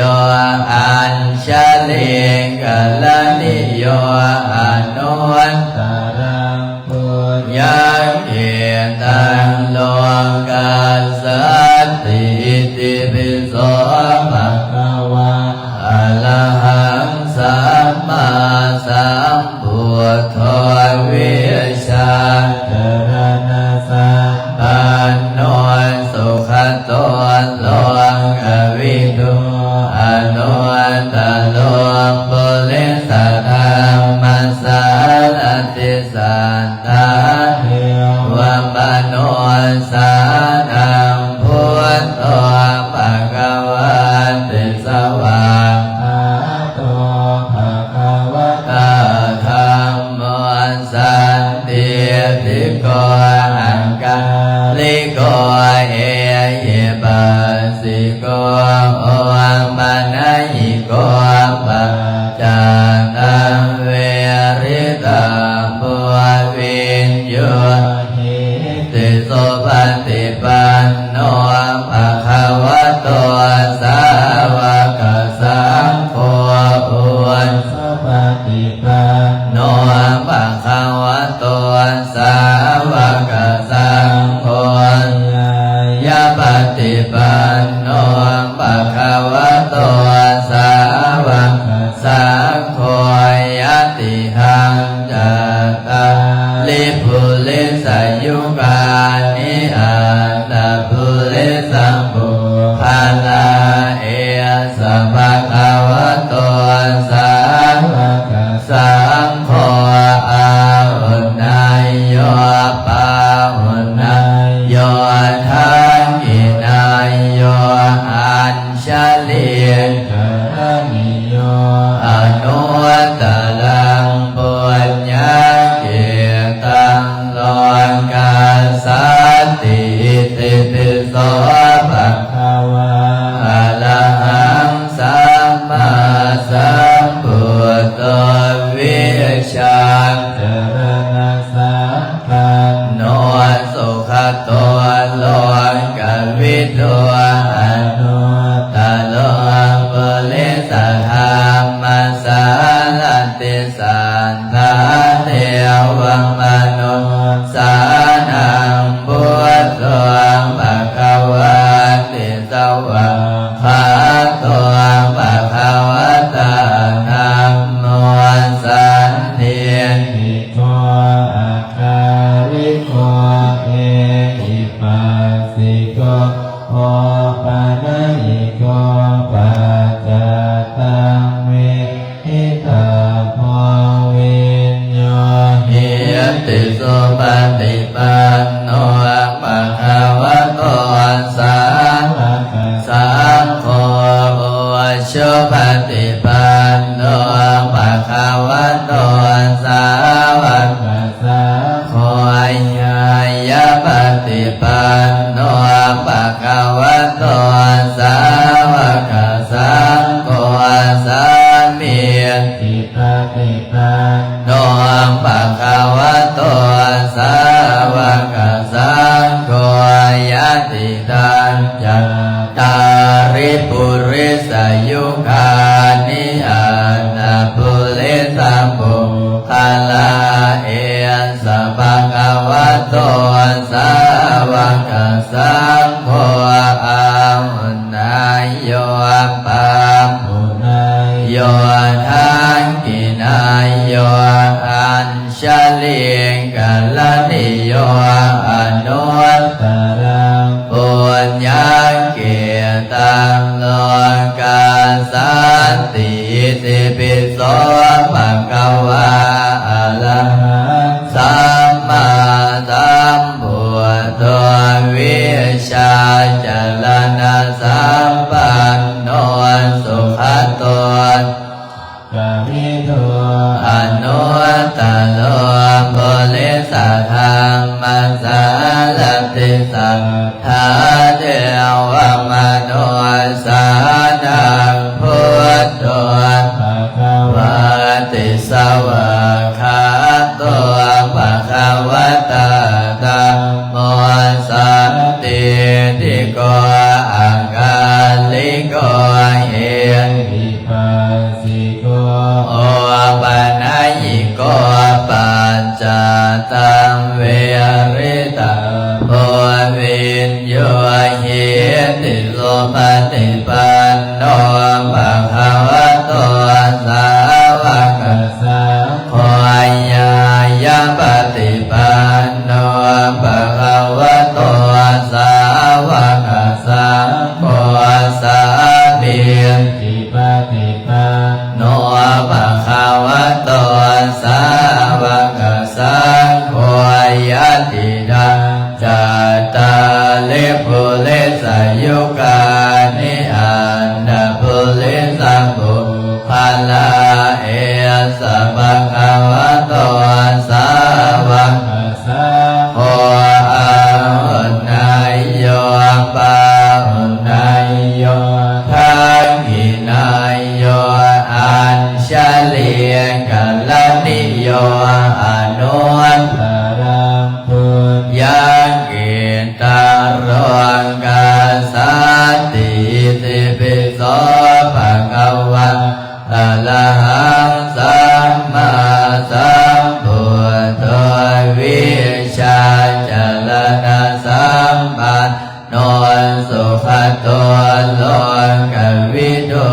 ອັນຊະລີ ກະລະນີໂຍ ອະນຸດຕະລັງ ປຸນຍັງເຂຕັງ ໂລກັສສັນຕິ ອິຕິປິໂສ ພະຄະວາ ອະລະຫັງ ສຳມາສຳພຸດໂທ ວິຊາຈະລະນະສຳປັນໂນ ສຸຂະໂຕ ໂລກະວິທູ ອະນຸດຕະໂລ ປຸລິສະທຳມະສາລະຕິ ສັດທາເທວະມະນຸດສານັງ ພຸດໂທ ພະຄະວາຕິ ສະຫວາກຂາໂຕ ພະຄະວະຕາ ທຳໂມ ສັນທິຕິໂກ ອາກາລິໂກ ເອຫິປັດສິໂກ ໂອປະນະຫິໂກ ປັດຈະຕັງ ວິລິຕະໂພ ວິນຍູຫິຕິ ສຸປະຕິປັນໂນ ພະຄະວະໂຕ ສາວະກະສັງໂຄ ອຸ ປະຕິປັນໂນ ພະຄະວະໂຕ ສາວະກະສັງໂຄ ຍາຍະປະຕິປັນໂນ ພະຄະວະໂຕ ສາວະກະສັງໂຄ ຍະຕິຮັງ ຈັດຕາລິ ປຸລິສະຍຸການິ ອັດຕະປຸລິສະບຸກຄະລາ ເອສະ ພະຄະວະໂຕ ສາວະກະສັງໂຄ ອາຫຸນາຍໂຍ ປາຫຸນາຍໂຍ ທັກຂິນາຍໂຍ ອັນຊະລີ ກະລະນີໂຍ ອະນຸດຕະລັງ ປຸນຍັງເຂຕັງ ໂລກັສສັນຕິ ອິຕິປິໂສ ພະຄະວາ ອະລະ ວາກຂາໂຕ ພະຄະວະຕາ ທຳໂມ ສັນທິ ໂກ ອາກາລິໂກ ເອຫິປັດສິໂກ ໂອປະນະຍິໂກ ປັດຈະຕັງ ເວຫິຕະໂພ ວິນຍູຫິຕິ ສຸປະຕິປັນໂນ ພະຄະວະໂຕ ສາວະກະ ສັງໂຄ ອຸຊຸປະຕິປັນໂນ ພະຄະວະໂຕ ສາວະກະສັງໂຄ ຍາຍະປະຕິປັນໂນ ພະຄະວະໂຕ ສາວະກະສັງໂຄ ສາມີຈິປະຕິປັນໂນ ພະຄະວະໂຕ ສາວະກະສັງໂຄ ຍະຕິ ຕັນຈັດຕາລິ ປຸລິສະຍຸການິ ອັດຕະປຸລິສະປຸກຄະລາ ເອສະ ພະຄະວະໂຕ ສາວະກະສັງໂຄ ອາຫຸນນະໂຍ ປາຫຸນນະໂຍ ທັກຂິນະໂຍ ອັນ ຊະລີກະລະນິໂຍ ອະນຸດຕະລັງ ປຸນຍັງກິດຕັງ ໂລກັດສັນຕິ ອິຕິປິໂສ ພະຄະວາ ອະລະຫັງ ສຳມາສຳພຸດໂທ ວິຊາຈະລະນະສຳປັນໂນ ສຸຂະໂຕ ກະວິທູ ອະນຸດຕະໂລ ປຸລິສະທຳມະສາລະຕິ ສັດທາເທວະມະນຸດສານັງ ພຸດໂທ ພະຄະວາຕິ ສະຫວາກຂາໂຕ ພະຄະວະຕາ ທຳໂມ ສັນທິຕິໂກ ອາກາລິໂກ ເອຫິປັດ ສິໂກ ໂອປະນະຍິໂກ ປັດຈະຕັງ ເວລິຕະໂພ ວິນຍູຫິຕິ ສຸປະຕິປັນໂນ ພະຄະວະໂຕ ສາວະກະສັງໂຄ ຍາຍະປະຕິປັນໂນ ພະຄະວະໂຕ ສາວະກະສັງໂຄ ສາມີ ປະຕິປັນໂນ ພະຄະວະໂຕ ສາວະກະສັງໂຄ ຍະຕິທັງ ຈັດຕາລິ ປຸລິສະຍຸການິ ອັດຕະປຸລິສະປຸກຄະລາ ເອສະ ພະຄະວະໂຕ ສາວະກະ ສັງໂຄ ອາຫຸນນະໂຍ ປາຫຸນນະໂຍ ທັກຂິນະໂຍ ອັນຊະລີກະລະນິໂຍ ອະນຸດຕະລັງ ປຸນຍັງກິດຕັງ ໂລກັດສັນຕິ ອິຕິປິໂສ ພະຄະວາ ອະລະຫັງ ສຳມາສຳພຸດໂທ ວິຊາຈະລະນະສຳປັນໂນ ສຸຂະໂຕ ໂລກະວິທູ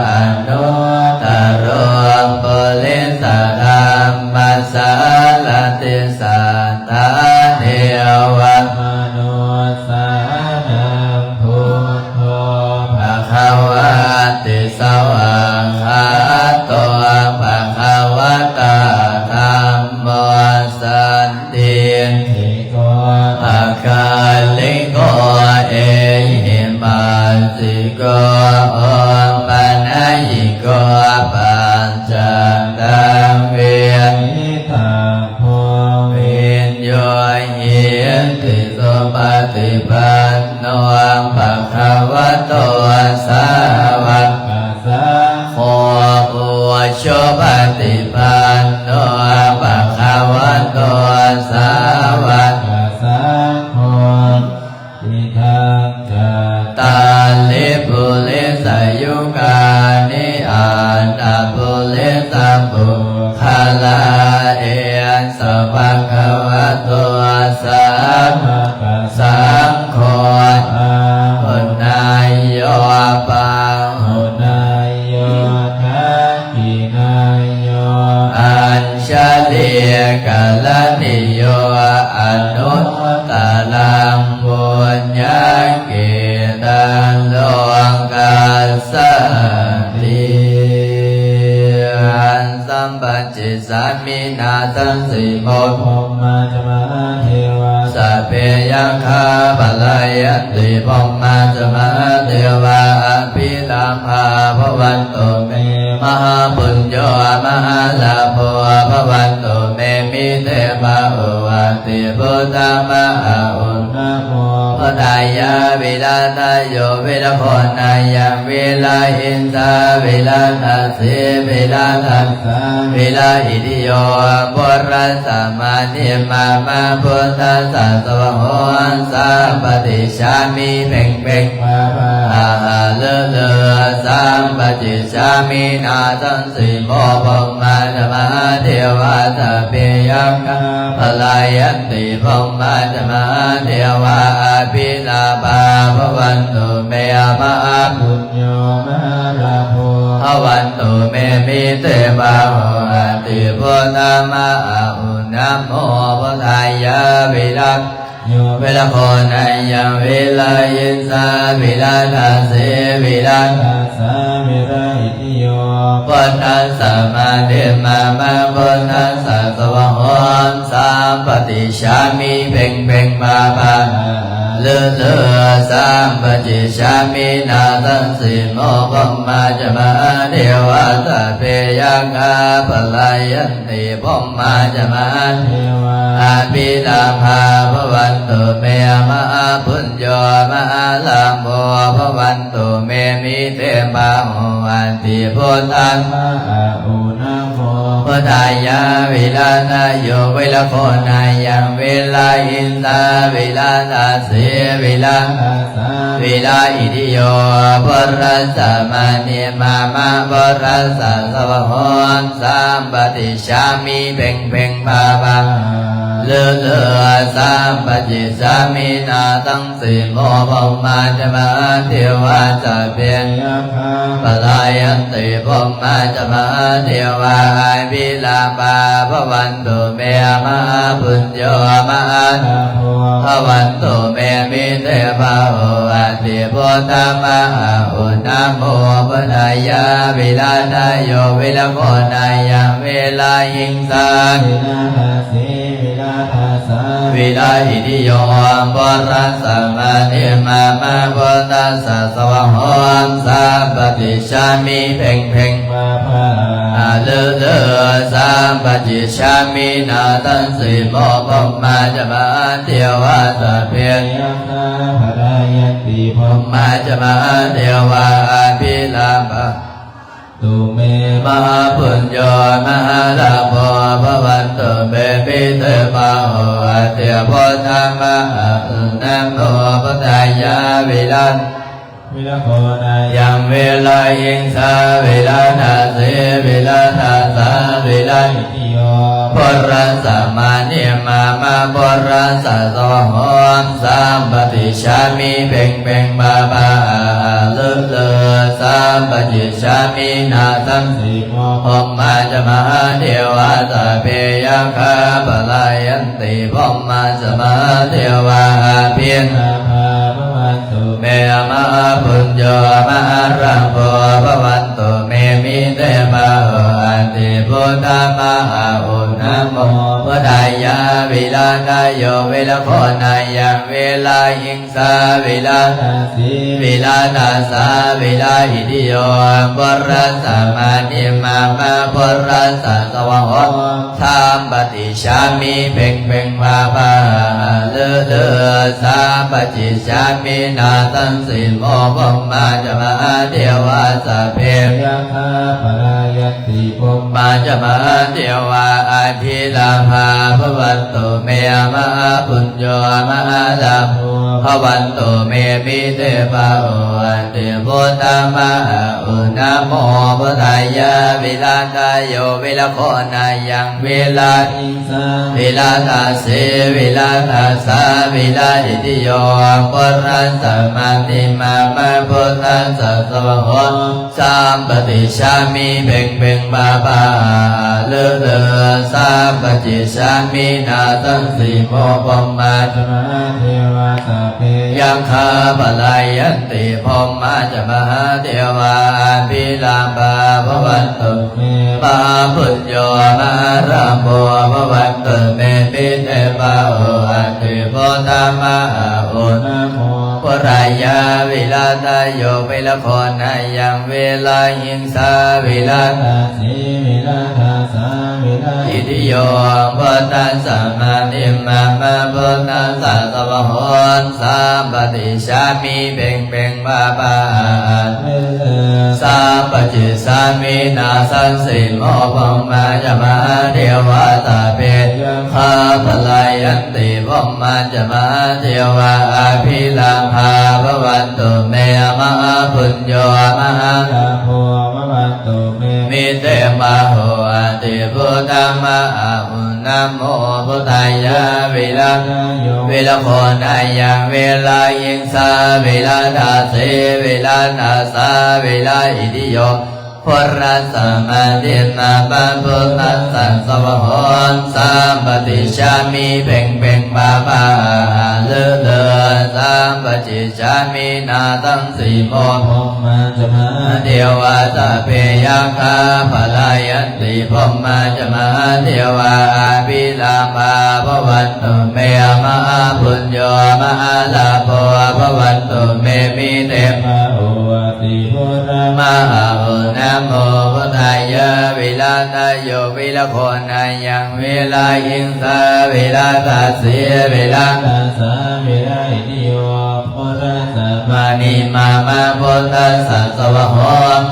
ອະນຸດຕະໂລ ປຸລິສະທຳມະສາລະຕິ ສັດທາເທວະມະນຸດສານັງ ພຸດໂທ ພະຄະວາຕິ ສະຫວາກຂາໂຕ ພະຄະວະຕາ ທຳໂມ ສັນທິຕິໂກ ອາກາລິໂກ ເອຫິປັດສິໂກ ໂອປະນະຍິໂກ ປັດຈະຕັງ ເວຫິຕະໂພ ວິນຍູຫິຕິ ສຸປະຕິປັນໂນ ພະຄະວະໂຕ ສາວະກະສັງໂຄ ອຸຊຸປະຕິປັນໂນ ພະຄະວະໂຕ ສາວະກະສັງໂຄ ຍະຕິທັງ ຈັດຕາລິ ປຸລິສະຍຸການິ ອັດຕະປຸລິສະປຸກຄະລາ ເອສະ ພະຄະວະໂຕ ສາວະກະສັງໂຄ ອາຫຸນນະ ມິນາສັງສີໂມ ພຸມມາຈະມະຫາເທວາ ສັບເພຍັກຂາພະລາຍັນຕິ ພຸມມາຈະມະຫາເທວາ ອະພິລາພາພະວັນຕຸເມ ມະຫາປຸນໂຍມະຫາລາໂພພະວັນຕຸເມ ມິເຕພາໂຫອະຕິ ພຸດທະມະຫາອຸນນະໂມ ພຸດທາຍາ ວິລາທະໂຍ ວິລະໂຄນາຍັງ ວິລະຫິງສາ ວິລະທັດສີ ວິລະທັດສາ ວິລະອິທິໂຍ ປຸດທັດສະມານິມາມະ ພຸດທັດສະສະວາໂຫ ສາມປະຕິຊາມິ ເພັງເພັງ ພາພາ ອາຫາລືລື ສາມປະຕິຊາມິ ນາສັງສີໂມ ພຸມມາຈະມະຫາເທວາ ສັບເພຍັກຂາພະລາຍັນຕິ ພຸມມາຈະມະຫາເທວາ ອະພິລາພາພະວັນຕຸເມ ມະຫາປຸນໂຍມະຫາລາໂພພະວັນຕຸເມ ມິເຕພາໂຫອະຕິ ພຸດທະມະຫາອຸນນະໂມ ພຸດທາຍາ ວິລະ ໂຍ ວິລະໂຄນາຍັງ ວິລະຫິງສາ ວິລະທັດສີ ວິລະທັດສາ ວິລະອິທິໂຍ ພຸດທັດສະມານິມາມະ ພຸດທັດສະສະວາໂຫ ສາມປະຕິຊາມິ ເພັງເພັງ ພາພາ ອາຫາລືລື ສາມປະຕິຊາມິ ນາສັງສີໂມ ພຸມມາຈະມະຫາເທວາ ສັບເພຍັກຂາພະລາຍັນຕິ ພຸມມາຈະມະຫາເທວາ ອະພິລາພາພະວັນຕຸເມ ມະຫາປຸນໂຍມະຫາລາໂພພະວັນຕຸເມ ມິເຕພາໂຫອະຕິ ພຸດທະມະຫາອຸນນະໂມ ພຸດທາຍາ ວິລາທະໂຍ ວິລະໂຄນາຍັງ ວິລະຫິງສາ ວິລະທັດສີ ວິລະທັດສາ ວິລະອິທິໂຍ ພຸດທັດສະມານິມາມະ ພຸດທັດສະສະວາໂຫ ສາມປະຕິຊາມິ ເພັງເພັງ ພາພາ ອາຫາລືລື ສາມປະຕິຊາມິ ນາສັງສີໂມ ພຸມມາຈະມະຫາເທວາ ສັບເພຍັກຂາພະລາຍັນຕິ ພຸມມາຈະມະຫາເທວາ ອະພິລາພາພະວັນຕຸເມ ມະຫາປຸນໂຍມະຫາລາໂພພະວັນຕຸເມ ມິເຕພາໂຫອະຕິ ພຸດທະມະຫາອຸນນະໂມ ພຸດທາຍາ ວິລາທະໂຍ ວິລະໂຄນາຍັງ ວິລະຫິງສາ ວິລະທັດສີ ວິລະທັດສາ ວິລະອິທິໂຍ ພຸດທັດສະມານິມາມະ ພຸດທັດສະສະວາໂຫ ສາມປະຕິຊາມິ ເພັງເພັງ ພາພາ ອາຫາລືລື ສາມປະຕິຊາມິ ນາສັງສີໂມ ພຸມມາຈະມະຫາເທວາ ສັບເພຍັກຂາພະລາຍັນຕິ ພຸມມາຈະມະຫາເທວາ ອະພິລາພາ ຕຸເມ ມະຫາປຸນໂຍ ມະຫາລາໂພ ພະວັນຕຸເມ ມິເຕພາໂຫອະຕິ ພຸດທະມະຫາອຸນນະໂມ ພຸດທາຍາ ວິລະ ວິລະໂຄນາຍັງ ວິລະຫິງສາ ວິລະທັດສີ ວິລະທັດສາ ວິລະອິທິໂຍ ພຸດທັດສະມານິມາມະ ພຸດທັດສະສະວາໂຫ ສາມປະຕິຊາມິ ເພັງເພັງ ພາພາ ອາຫາລືລື ສາມປະຕິຊາມິ ນາສັງສີໂມ ພຸມມາຈະມະຫາເທວາ ສັບເພຍັກຂາພະລາຍັນຕິ ພຸມມາຈະມະຫາເທວາ ອະພິລາພາພະວັນຕຸເມ ມະຫາປຸນໂຍ ມະຫາລາໂພ ພະວັນຕຸເມ ມິເຕພາໂຫອະຕິ ພຸດທະມະຫາອຸນນະໂມ ພຸດທາຍາ ວິລາທະໂຍ ວິລະໂຄນາຍັງ ວິລະຫິງສາ ວິລະທັດສີ ວິລະທັດສາ ວິລະອິທິໂຍ ພຸດທັດສະມານິມາມະ ພຸດທັດສະສະວາໂຫ ສາມປະຕິຊາມິ ເພັງເພັງ ພາພາ ອາຫາລືລື ສາມປະຕິຊາມິ ນາສັງສີໂມ ພຸມມາຈະມະຫາເທວາ ສັບເພຍັກຂາພະລາຍັນຕິ ພຸມມາຈະມະຫາເທວາ ອະພິລາພາພະວັນຕຸເມ ມະຫາປຸນໂຍ ມະຫາລາໂພ ພະວັນຕຸເມ ມິເຕພາໂຫອະຕິ ພຸດທະມະຫາອຸນນະໂມ ພຸດທາຍາ ວິລາທະໂຍ ວິລະໂຄນາຍັງ ວິລະຫິງສາ ວິລະທັດສີ ວິລະທັດສາ ວິລະອິທິໂຍ ພຸດທັດສະມານິມາມະ ພຸດທັດສະສະວາໂຫ ສາມປະຕິຊາມິ ເພັງເພັງ ພາພາ ອາຫາລືລື ສາມປະຕິຊາມິ ນາສັງສີໂມ ພຸມມາຈະມະຫາເທວາ ສາ พ ยักขา ปะลายันติ พรหมา จะ มหาเทวา อภิรักขา ภะวันตุ เม มหาปุญโญ มหาลาโภ ภะวันตุ เม มิเต ภะโหติ พุทธะ มะหาอุณโม พุทธายะ วิรัตโย วิรโค นายัง วิรหิงสา วิรัต สี วิรัตถาสา วิรัต อิติโย พุทธัสสะ มา นิ มะ มะ พุทธัสสะ สวะโหสา ปะติจฉามิ เพ็งเพ็ง พาพา อาหา ฤๅฤๅ สา ปะจิจฉามิ นาสังสีโม พรหมา จะ มหาเทวา สัพเพ ยักขา ปะลายันติ พรหมา จะ มหาเทวา อภิรักขา ภะวันตุ เม มหาปุญโญ มหาลาโภ ภะวันตุ เม มิเต ภะโหติ พุทธะ มหาอุณโม พุทธายะ วิรัตโย วิรโค นายัง วิรหิงสา วิรัตถาสี วิรัตถาสา วิรัต อิติโย พุทธัสสะ มา นิ มะ มะ พุทธัสสะ สวะโหสา ปะติจฉามิ เพ็งเพ็ง พาพา อาหา ฤๅฤๅ สา ปะจิจฉามิ นาสังสีโม พรหมา จะ มหาเทวา สัพเพ ยักขา ปะลายันติ พรหมา จะ มหาเทวา อภิรักขา ภะวันตุ เม มหาปุญโญ มหาลาโภ ภะวันตุ เม มิเต ภะโหติ พุทธะ มหาอุณโม พุทธายะ วิรัตโย วิรโค นายัง วิรหิงสา วิรัตถาสี วิรัตถาสา วิรัต อิติโย พุทธัสสะ มา นิ มะ มะ พุทธัสสะ สวะโห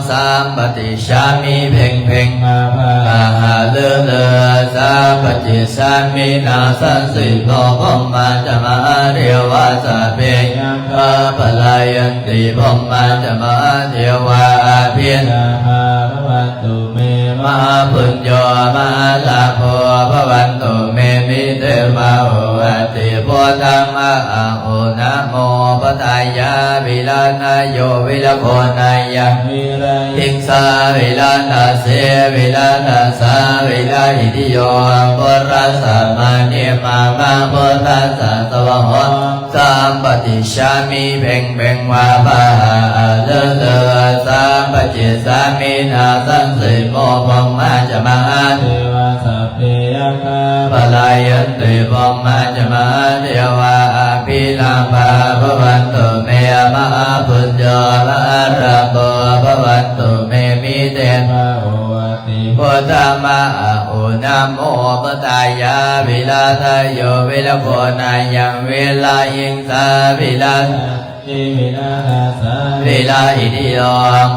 สา ปะติจฉามิ เพ็งเพ็ง พาพา อาหา ฤๅฤๅ สา ปะจิจฉามิ นาสังสีโม พรหมา จะ มหาเทวา สัพเพ ยักขา ปะลายันติ พรหมา จะ มหาเทวา อภิรักขา ภะวันตุ เม มหาปุญโญ มหาลาโภ ภะวันตุ เม มิเต ภะโหติ พุทธะ มหาอุณโม พุทธายะ วิรัตโย วิรโค นายัง วิรหิงสา วิรัตถาสี วิรัตถาสา วิรัต อิติโย พุทธัสสะ มา นิ มะ มะ พุทธัสสะ สวะโหสา ปะติจฉามิ เพ็งเพ็ง พาพา อาหา ฤๅฤๅ สา ปะจิจฉามิ นาสังสีโม พรหมา จะ มหาเทวา สัพเพ ยักขา ปะลายันติ พรหมา จะ มหาเทวา อภิรักขา ภะวันตุ เม มหาปุญโญ มหาลาโภ ภะวันตุ เม มิเต ภะโหติ พุทธะ มหาอุณโม พุทธายะ วิรัตโย วิรโค นายัง วิรหิงสา วิรัตถาสี วิรัตถาสา วิรัต อิติโย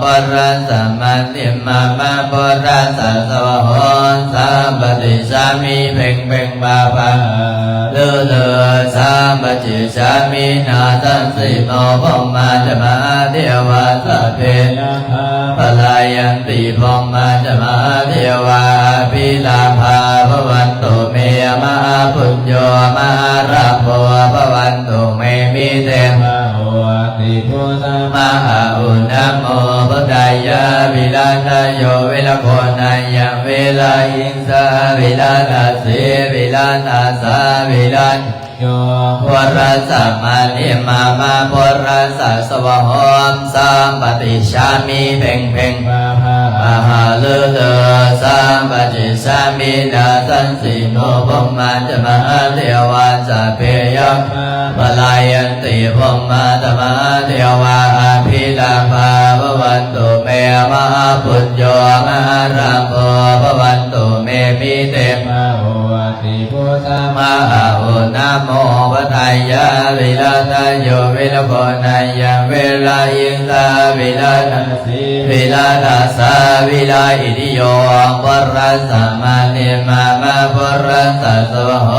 พุทธัสสะ มา นิ มะ มะ พุทธัสสะ สวะโหสา ปะติจฉามิ เพ็งเพ็ง พาพา อาหา ฤๅฤๅ สา ปะจิจฉามิ นาสังสีโม พรหมา จะ มหาเทวา สัพเพ ยักขา ปะลายันติ พรหมา จะ มหาเทวา อภิรักขา ภะวันตุ เม มหาปุญโญ มหาลาโภ ภะวันตุ เม มิเต ภะโหติ พุทธะ มหาอุณโม พุทธายะ วิรัตโย วิรโค นายัง วิรหิงสา วิรัตถาสี วิรัตถาสา วิรัต โย พุทธัสสะ มา นิ มะ มะ พุทธัสสะ สวะโหสา ปะติจฉามิ เพ็งเพ็ง พาพา อาหา ฤๅฤๅ สา ปะจิจฉามิ นาสังสีโม พรหมา จะ มหาเทวา สัพเพ ยักขา ปะลายันติ พรหมา จะ มหาเทวา อภิรักขา ภะวันตุ เม มหาปุญโญ มหาลาโภ ภะวันตุ เม มิเต ภะโหติ พุทธะ มหาอุณโม พุทธายะ วิรัตโย วิรโค นายัง วิรหิงสา วิรัตถาสี วิรัตถาสา วิรัต อิติโย พุทธัสสะ มา นิ มะ มะ พุทธัสสะ สวะโห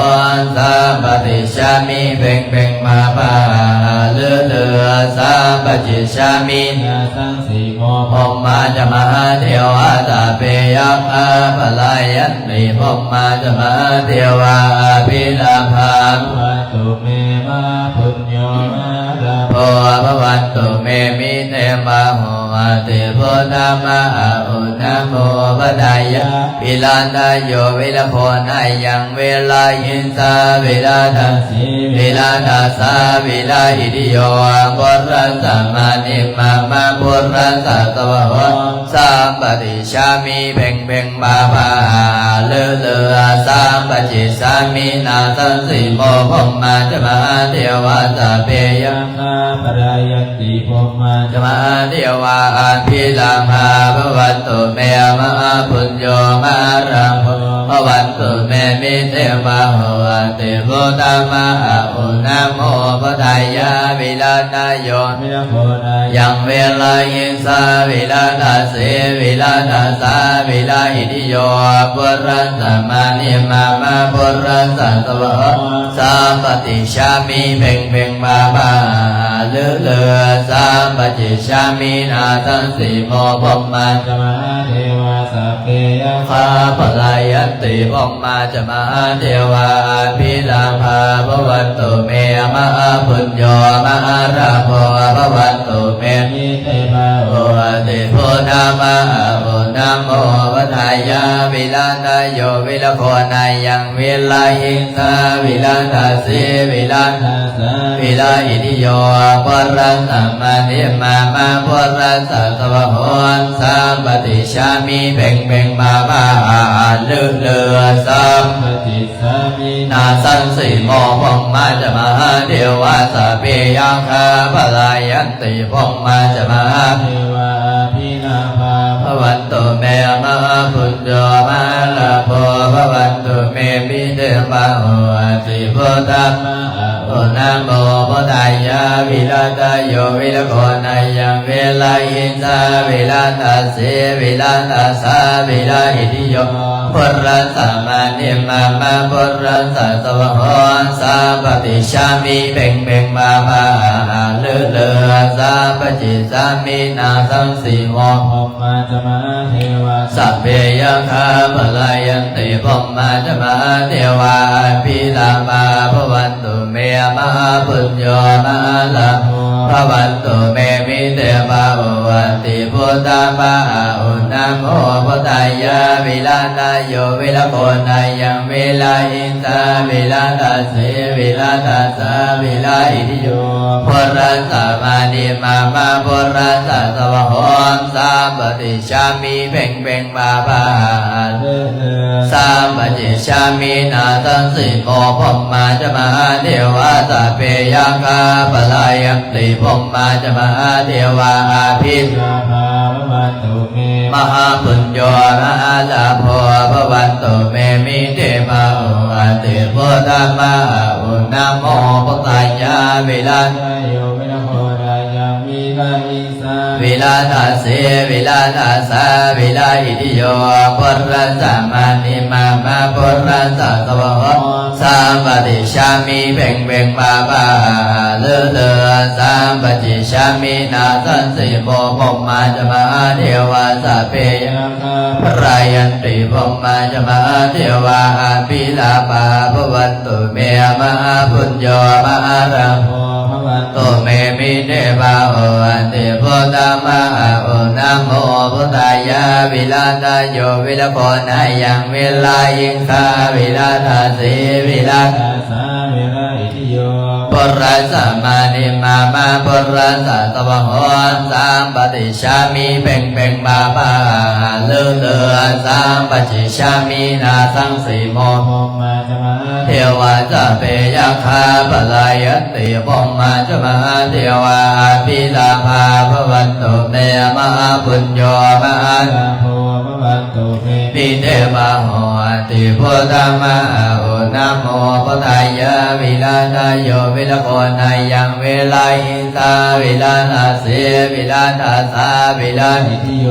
สา ปะติจฉามิ เพ็งเพ็ง พาพา อาหา ฤๅฤๅ สา ปะจิจฉามิ นาสังสีโม พรหมา จะ มหาเทวา สัพเพ ยักขา ปะลายันติ พรหมา จะ มหาเทวา อภิรักขา ภะวันตุ เม มหาปุญโญ มหาลาโภ โภ ภะวันตุเม มิเต บาโห อะติ พุทธัมมะ อะหุ นะโม พุทธายะ วิรัตโย วิรโค นะยัง วิรหิงสา วิรทัสสี วิรทัสสา วิรหิติโย พุทธัสสะ มะ นิ มะ มะ พุทธัสสะ สวะโห สัมปติ ฉามิ เพ็งเพ็ง บาบา ฤๅฤๅ สัมปะจิชฌามิ นาสังสีโม พรหมาจะมหาเทวา สัพเพยักขา ปะรายันติ พรหมาจะมหาเทวา อภิลาภา ภะวันตุเม มหาปุญโญ มหาลาโภ ภะวันตุเม มิเต บาโห อะติ พุทธัมมะ อะหุ นะโม พุทธายะ วิรัตโย ยัง วิรหิงสา วิรทัสสี วิรทัสสา วิรหิติโย พุทธัสสะ มะ นิ มะ มะ พุทธัสสะ สวะโห สัมปติ ฉามิ เพ็งเพ็ง บาบา ฤๅฤๅ สัมปะจิชฌามิ นาสังสีโม พรหมาจะมหาเทวา สัพเพยักขา ปะรายันติ พรหมาจะมหาเทวา อภิลาภา ภะวันตุเม มหาปุญโญ มหาลาโภ ภะวันตุเม มิเต บาโห อะติ พุทธัมมะ อะหุ นะโม พุทธายะ วิรัตโย วิรโค นะยัง วิรหิงสา วิรทัสสี วิรทัสสา วิรหิติโย พุทธัสสะ มะ นิ มะ มะ พุทธัสสะ สวะโห สัมปติ ฉามิ เพ็งเพ็ง บาบา ฤๅฤๅ สัมปติ ฉามิ นาสังสีโม พรหมาจะมหาเทวา สัพเพยักขา ปะรายันติ พรหมาจะมหาเทวา อภิลาภา ภะวันตุเม มหาปุญโญ มหาลาโภ ภะวันตุเม มิเต บาโห อะติ พุทธัมมะ อะหุ นะโม พุทธายะ วิรัตโย วิรโค นะยัง วิรหิงสา วิรทัสสี วิรทัสสา วิรหิติโย พุทธัสสะ มะ นิ มะ มะ พุทธัสสะ สวะโห สัมปติ ฉามิ เพ็งเพ็ง บาบา ฤๅฤๅ สัมปะจิชฌามิ นาสังสีโม พรหมาจะมหาเทวา สัพเพยักขา ปะรายันติ พรหมาจะมหาเทวา อภิลาภา ภะวันตุเม มหาปุญโญ มหาลาโภ ภะวันตุเม มิเต บาโห อะติ พุทธัมมะ อะหุ นะโม พุทธายะ วิรัตโย วิรโค นะยัง วิรหิงสา วิรทัสสี วิรทัสสา วิรหิติโย พุทธัสสะ มะ นิ มะ มะ พุทธัสสะ สวะโห สัมปติ ฉามิ เพ็งเพ็ง บาบา สัมปะจิชฌามิ นาสังสีโม พรหมาจะมหาเทวา สัพเพยักขา ปะรายันติ พรหมาจะมหาเทวา อภิลาภา ภะวันตุเม มหาปุญโญ มหาลาโภ ภะวันตุเม มิเต บาโห อะติ พุทธัมมะ อะหุ นะโม พุทธายะ วิรัตโย วิรโค นะยัง วิรหิง วิรทัสสี วิรทัสสา วิรหิติโย พุทธัสสะ มะ นิ มะ มะ พุทธัสสะ สวะโห สัมปะติชฌามิ เพ็งเพ็ง บาบา ฤๅฤๅ สัมปะจิชฌามิ นาสังสีโม พรหมาจะมหาเทวา สัพเพยักขา ปะรายันติ พรหมาจะมหาเทวา อภิลาภา ภะวันตุเม มหาปุญโญ มหาลาโภ ภะวัน ตุเม มิเต บาโห อะติ พุทธัมมะ อะหุ นะโม พุทธายะ วิรัตโย วิรโค นะยัง วิรหิงสา วิรทัสสี วิรทัสสา วิรหิติโย พุทธัสสะ มะ นิ มะ มะ พุทธัสสะ สวะโห สัมปะติชฌามิ เพ็งเพ็ง บาบา ฤๅฤๅ สัมปะจิชฌามิ นาสังสีโม พรหมาจะมหาเทวา สัพเพยักขา ปะรายันติ พรหมาจะมหาเทวา อภิลาภา ภะวันตุเม มหาปุญโญ มหาลาโภ ภะวันตุเม มิเต บาโห อะติ พุทธัมมะ อะหุ นะโม พุทธายะ วิรัตโย วิรโค นะยัง วิรหิงสา วิรทัสสี วิรทัสสา วิรหิติโย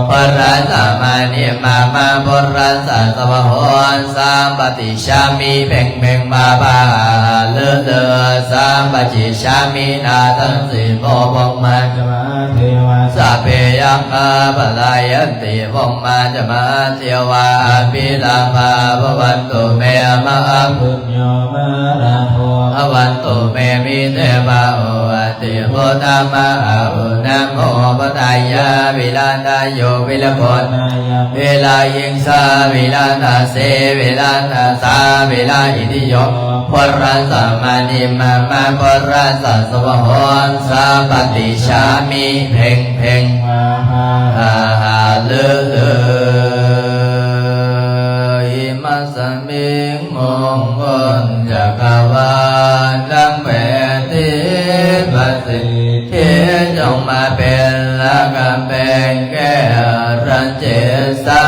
พุทธัสสะ มะ นิ มะ มะ พุทธัสสะ สวะโห สัมปะติชฌามิ เพ็งเพ็ง บาบา ฤๅฤๅ สัมปะจิชฌามิ นาสังสีโม พรหมาจะมหาเทวา สัพเพยักขา ปะรายันติ พรหมาจะมหาเทวา อภิลาภา ภะวันตุเม มหาปุญโญ มหาลาโภ ภะวันตุเม มิเต บาโห อะ ຕິ พุทธมหาอุณโม พุทธายา วิรัตโย วิรโก วิรยิงสา วิรัตเส วิรัตสา วิรอิทธิโย พุทธสมะนิมมะ พุทธสสวโห สาปติชามิ เพ็งเพ็ง หาหาลือลือ อิมัสสมิงมงคลจักรวาลทั้งแปดทิศประสิทธิจงมาเป็นละกำแพงแก้วรังเจ็ดสา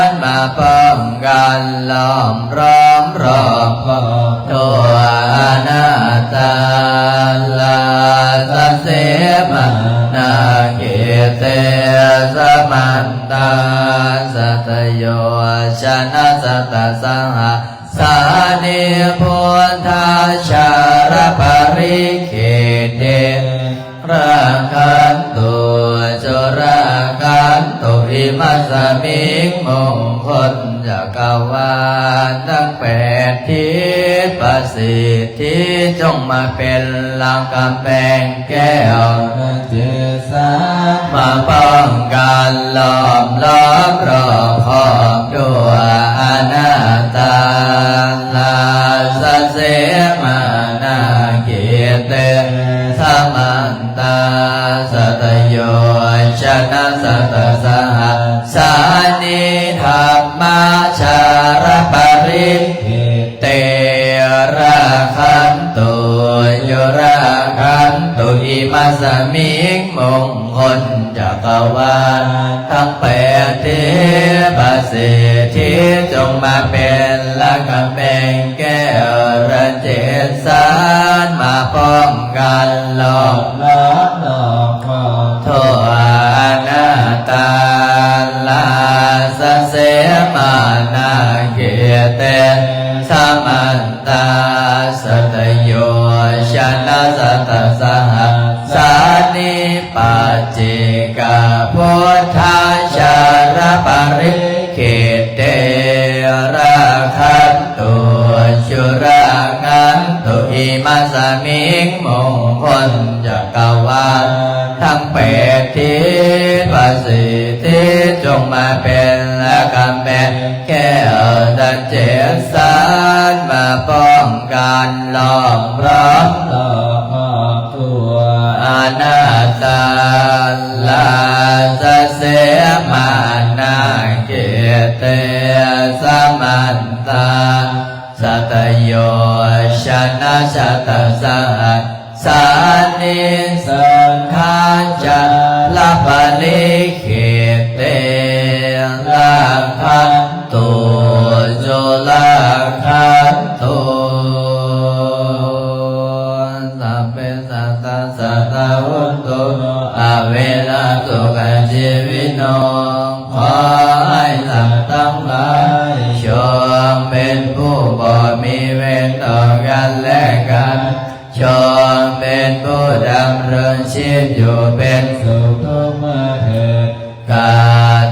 นมาป้องกันล้อมรอบรอบครอบทั่วอาณาจักรราชสีมานาเขตเตสมัน ตา สัตโยชนะสัตสหัสสานิ พุทธาชารปริเขเต รักขันตุจุราคันตุ อิมัสสมิงมงคลจักรวาลทั้งแปดทิศประสิทธิจงมาเป็นละกำแพงแก้ว เจ็ดสานมาป้องกันล้อมรอบรอบครอบทั่วอาณาจักรราชสีมานาเขตเตสมันตาสัตโยชนะสัตสหัสสานิ ธรรมาชารปริเขเต รักขันตุจุราคันตุ อิมัสสมิงมงคลจักรวาลทั้งแปดทิศประสิทธิจงมาเป็นละกำแพงแก้วรังเจ็ดสานมาป้องกันล้อมรอบรอบครอบทั่วอาณาจักรราชสีมานาเขตเตสมัน ตาสัตโยชนะสัตสหัสสานิ ปัจเจกพุทธาชารปริเขตเต รักขันตุจุราคันตุ อิมัสสมิงมงคลจักรวาลทั้งแปดทิศประสิทธิจงมาเป็นละกำแพง แก้วทั้งเจ็ดสานมาป้องกันล้อมรอบรอบครอบทั่วอาณาจักรราชสีมานาเขตเตสมันตาสัตโยชนะสัตสหัส สานิ สังฆาจารปริเขตเต รักขันตุจุราคันตุ สัพเพสัตตาสัตตาโหนตุ อเวราสุขะจีวิโน ขอให้สัตว์ทั้งหลายจงเป็นผู้บ่มีเวรต่อกันและกัน จงเป็นผู้ดำรงชีพอยู่เป็นสุขทุกเมื่อเถิด กะ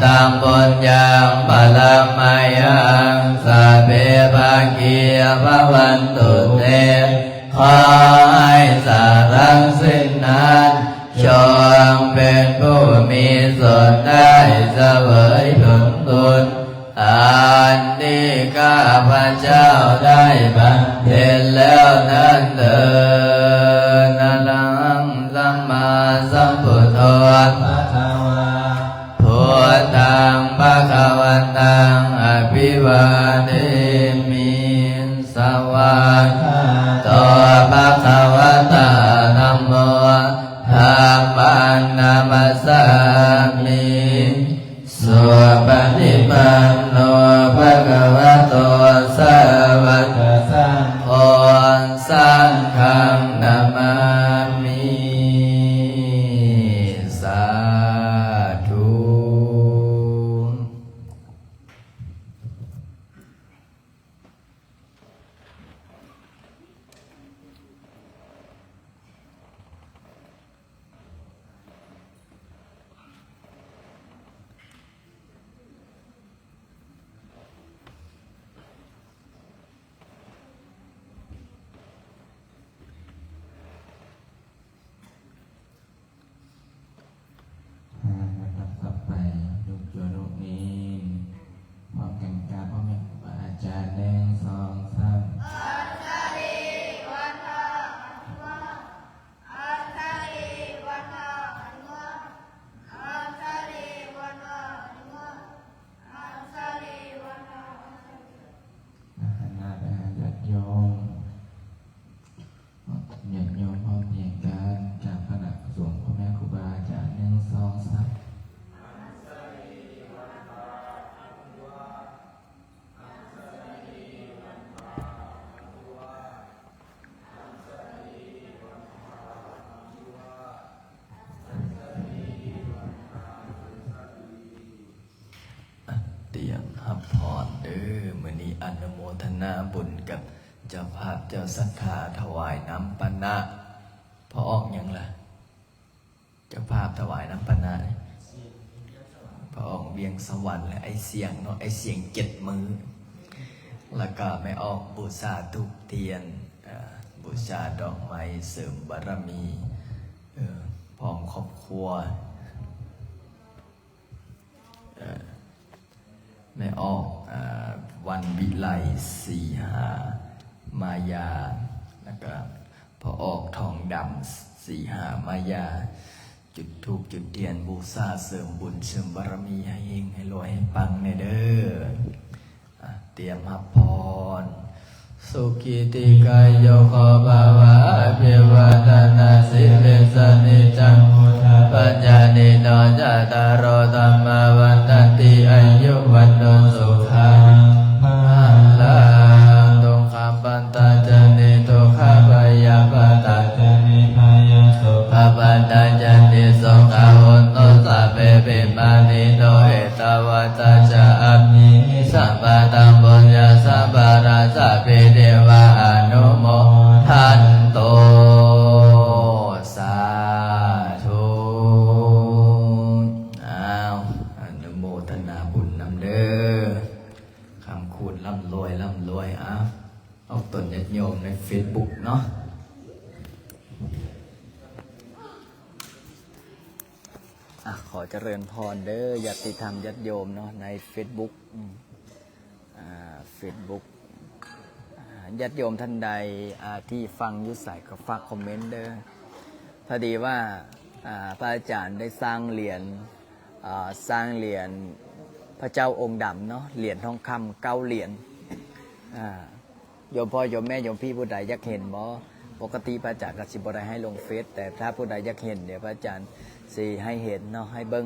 ตัง ปุญญัง พะละมะยัง สัพเพ ภักขี ภะวันตุ เต ขอให้สัตว์ทั้งสิ้นนั้น จงเป็นผู้มีส่วนได้เสวยผลบุญ อันที่ข้าพเจ้าได้บำเพ็ญแล้วนั้นเทอญ อะระหัง สัมมาสัมพุทโธ ภะคะวา พุทธัง ภะคะวันตัง อะภิวາເທมิ สวากขาโต ภะคะวะตา ธัมโม ธัมมัง นะมัสสามิ สุปะฏิปันโน ภะคะวะโต สาวะกะสังโฆ สังฆัง นะมามิ สาธุ ເດີ ມື້ນີ້ອະນຸໂມທະນາບຸນກັບເຈົ້າພາບເຈົ້າສັດທາຖວາຍນ້ຳປານະ. ພໍ່ອອກຫຍັງລະ? ເຈົ້າພາບຖວາຍນ້ຳປານະ ພໍ່ອອກວຽງສະຫວັນ ແລະ ອ້າຍສຽງເນາະ, ອ້າຍສຽງເຈັດມື້ ແລ້ວກະແມ່ອອກບູຊາທູບທຽນ ເອີ ບູຊາດອກໄມ້ເສີມບາລະມີ ເອີ ພ້ອມຄອບຄົວ. ເອີ ແມ່ອອກ ເອີ ວັນວິໄລ ສີຫາມາຍາ ແລ້ວກະພໍ່ອອກທອງດຳ ສີຫາມາຍາ ຈຸດທູບຈຸດທຽນບູຊາ ເສີມບຸນເສີມບາລະມີ ໃຫ້ເຮັງໃຫ້ລວຍໃຫ້ປັງແດ່ເດີ. ອາ ຕຽມຮັບພອນ. ສຸຂີດທິກາຍຸໂກພະວະ ອະພິວາທະນະສີລິສະ ນິຈຈັງວຸດທາປະຈາຍິໂນ ຈາຕາໂຣ ທຳມາ ວັດທັນຕິ ອາຍຸ ວັນໂນ ສຸຂັງ ພະລັງ. ທຸກຂະປັດຕາຈະນິ ທຸກຂະພະຍາປະຕາຈະນິ ພະຍາໂສກະປັດຕາຈະນິ ໂສກະໂຫຕຸ ສັບເພ ປິປານິໂນ ເອ ຕະວັດຕາຈະ ອະພິນິສະປະຕັງ ປຸນຍະສຳພະລັງ ສັບພີ ເທວາ ອະນຸໂມທັນຕຸ. ສາທຸ. ອ້າວ ອະນຸໂມທະນາບຸນນຳເດີ ຄຳຄູນ ລ່ຳລວຍ ລ່ຳລວຍ. ອ້າວ ອອກຕົນຍາດໂຍມໃນເຟສບຸກເນາະ. ອາ ຂໍຈະເລີນພອນເດີ ຍາດຕິທຳຍາດໂຍມເນາະ ໃນເຟສບຸກ ອາ ເຟສບຸກ. ອາ ຍາດໂຍມທ່ານໃດ ອາ ທີ່ຟັງຢູ່ໃສກໍຝາກຄອມເມັນເດີ. ພໍດີວ່າ ອາ ພະອາຈານໄດ້ສ້າງຫຼຽນ ອາ ສ້າງຫຼຽນພະເຈົ້າອົງດຳເນາະ ຫຼຽນທອງຄຳເກົ້າຫຼຽນ. ອາ ໂຍມພໍ່ໂຍມແມ່ໂຍມພີ່ຜູ້ໃດຢາກເຫັນບໍ່? ປົກກະຕິພະອາຈານກໍຊິບໍ່ໄດ້ໃຫ້ລົງເຟສ ແຕ່ຖ້າຜູ້ໃດຢາກເຫັນ ດຽວພະອາຈານຊິໃຫ້ເຫັນເນາະ ໃຫ້ເບິ່ງ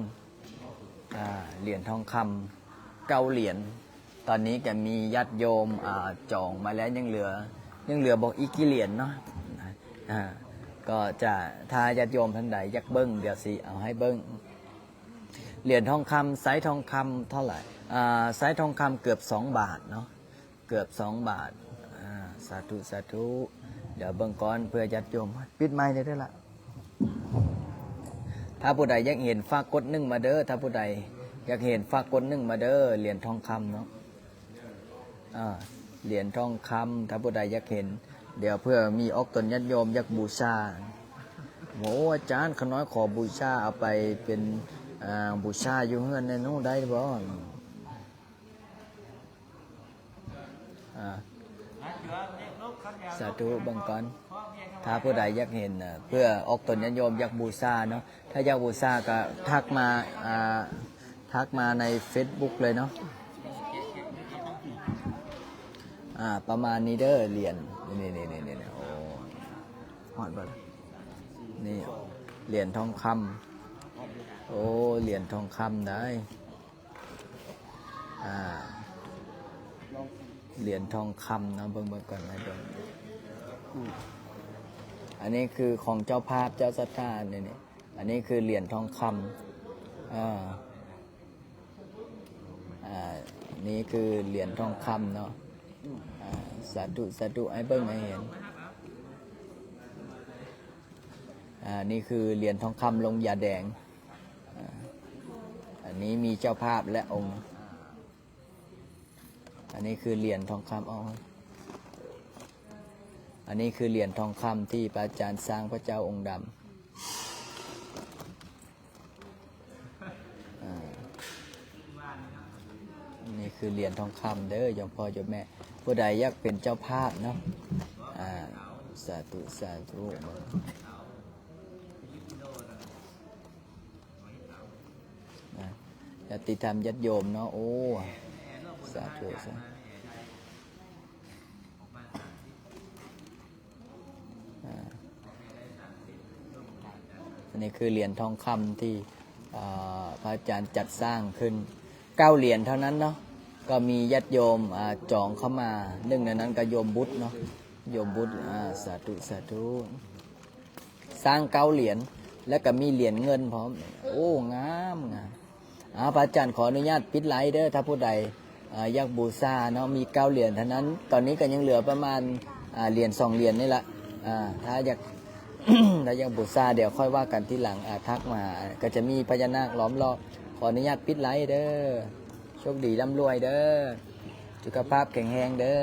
ອາ ຫຼຽນທອງຄຳເກົ້າຫຼຽນ. ຕອນນີ້ກໍມີຍາດໂຍມ ອາ ຈອງມາແລ້ວ ຍັງເຫຼືອ ຍັງເຫຼືອບໍ່ອີກກີ່ຫຼຽນເນາະ. ອາ ກໍຈະ ຖ້າຍາດໂຍມທ່ານໃດຢາກເບິ່ງ ດຽວຊິເອົາໃຫ້ເບິ່ງ. ຫຼຽນທອງຄຳ ໄຊທອງຄຳເທົ່າໃດ? ອາ ໄຊທອງຄຳເກືອບສອງບາດເນາະ. ເກືອບສອງບາດ. ອາ ສາທຸ ສາທຸ. ດຽວເບິ່ງກ່ອນເພື່ອຍາດໂຍມ. ປິດໄມແດ່ເດີລະ. ຖ້າຜູ້ໃດຢາກເຫັນຝາກກົດໜຶ່ງມາເດີ. ຖ້າຜູ້ໃດຢາກເຫັນຝາກກົດໜຶ່ງມາເດີ. ຫຼຽນທອງຄຳເນາະ. ອາ ຫຼຽນທອງຄຳ ຖ້າຜູ້ໃດຢາກເຫັນ. ດຽວເພື່ອມີອອກຕົນຍາດໂຍມຢາກບູຊາ. ໂອ້ ອາຈານ ຂ້ານ້ອຍຂໍບູຊາ ເອົາໄປເປັນ ອາ ບູຊາຢູ່ເຮືອນແດ່ເນາະ ໄດ້ບໍ່? ອາ ສາທຸ ເບິ່ງກ່ອນ. ຖ້າຜູ້ໃດຢາກເຫັນ ເພື່ອອອກຕົນຍາດໂຍມຢາກບູຊາເນາະ. ຖ້າຢາກບູຊາກໍທັກມາ ອາ ທັກມາໃນເຟສບຸກເລີຍເນາະ. ອາ ປະມານນີ້ເດີ ຫຼຽນ ນີ້ໆ ໂອ້ ຮອດບໍ່ລະ? ນີ້ ຫຼຽນທອງຄຳ. ໂອ້ ຫຼຽນທອງຄຳໄດ໋. ອາ ຫຼຽນທອງຄຳເນາະ ເບິ່ງ ເບິ່ງກ່ອນ ໃຫ້ເບິ່ງ. ອາ ອັນນີ້ຄືຂອງເຈົ້າພາບເຈົ້າສັດທາ ນີ້ ນີ້ ອັນນີ້ຄືຫຼຽນທອງຄຳ. ອາ ອາ ນີ້ຄືຫຼຽນທອງຄຳເນາະ. ອາ ສາທຸ ສາທຸ ໃຫ້ເບິ່ງໃຫ້ເຫັນ. ອາ ນີ້ຄືຫຼຽນທອງຄຳລົງຢາແດງ. ອາ ອັນນີ້ມີເຈົ້າພາບແລະອົງ. ອັນນີ້ຄືຫຼຽນທອງຄຳ. ເອົາ ອັນນີ້ຄືຫຼຽນທອງຄຳທີ່ພະອາຈານສ້າງພະເຈົ້າອົງດຳ. ອາ ນີ້ຄືຫຼຽນທອງຄຳເດີ ໂຍມພໍ່ໂຍມແມ່ ຜູ້ໃດຢາກເປັນເຈົ້າພາບເນາະ. ອາ ສາທຸ ສາທຸ. ອາ ຍາດຕິທຳຍາດໂຍມເນາະ. ໂອ້ ສາທຸ ສາທຸ. ອາ ອັນນີ້ຄືຫຼຽນທອງຄຳທີ່ ອາ ພະອາຈານຈັດສ້າງຂຶ້ນ ເກົ້າຫຼຽນເທົ່ານັ້ນເນາະ. ກໍມີຍາດໂຍມ ອາ ຈອງເຂົ້າມາ ໜຶ່ງໃນນັ້ນກໍໂຍມບຸດເນາະ ໂຍມບຸດ. ອາ ສາທຸ ສາທຸ. ສ້າງເກົ້າຫຼຽນ ແລ້ວກໍມີຫຼຽນເງິນພ້ອມ. ໂອ້ ງາມ ງາມ. ອາ ພະອາຈານຂໍອະນຸຍາດປິດໄລເດີ ຖ້າຜູ້ໃດ ອ່າ ຢາກບູຊາເນາະ ມີເກົ້າຫຼຽນເທົ່ານັ້ນ. ຕອນນີ້ກໍຍັງເຫຼືອປະມານ ອ່າ ຫຼຽນສອງຫຼຽນນີ້ລະ. ອ່າ ຖ້າຢາກ ຖ້າຢາກບູຊາ ດຽວຄ່ອຍວ່າກັນທີຫຼັງ. ອ່າ ທັກມາ ກໍຈະມີພະຍານາກລ້ອມລອບ. ຂໍອະນຸຍາດປິດໄລເດີ. ໂຊກດີລ່ຳລວຍເດີ. ສຸຂະພາບແຂງແຮງເດີ.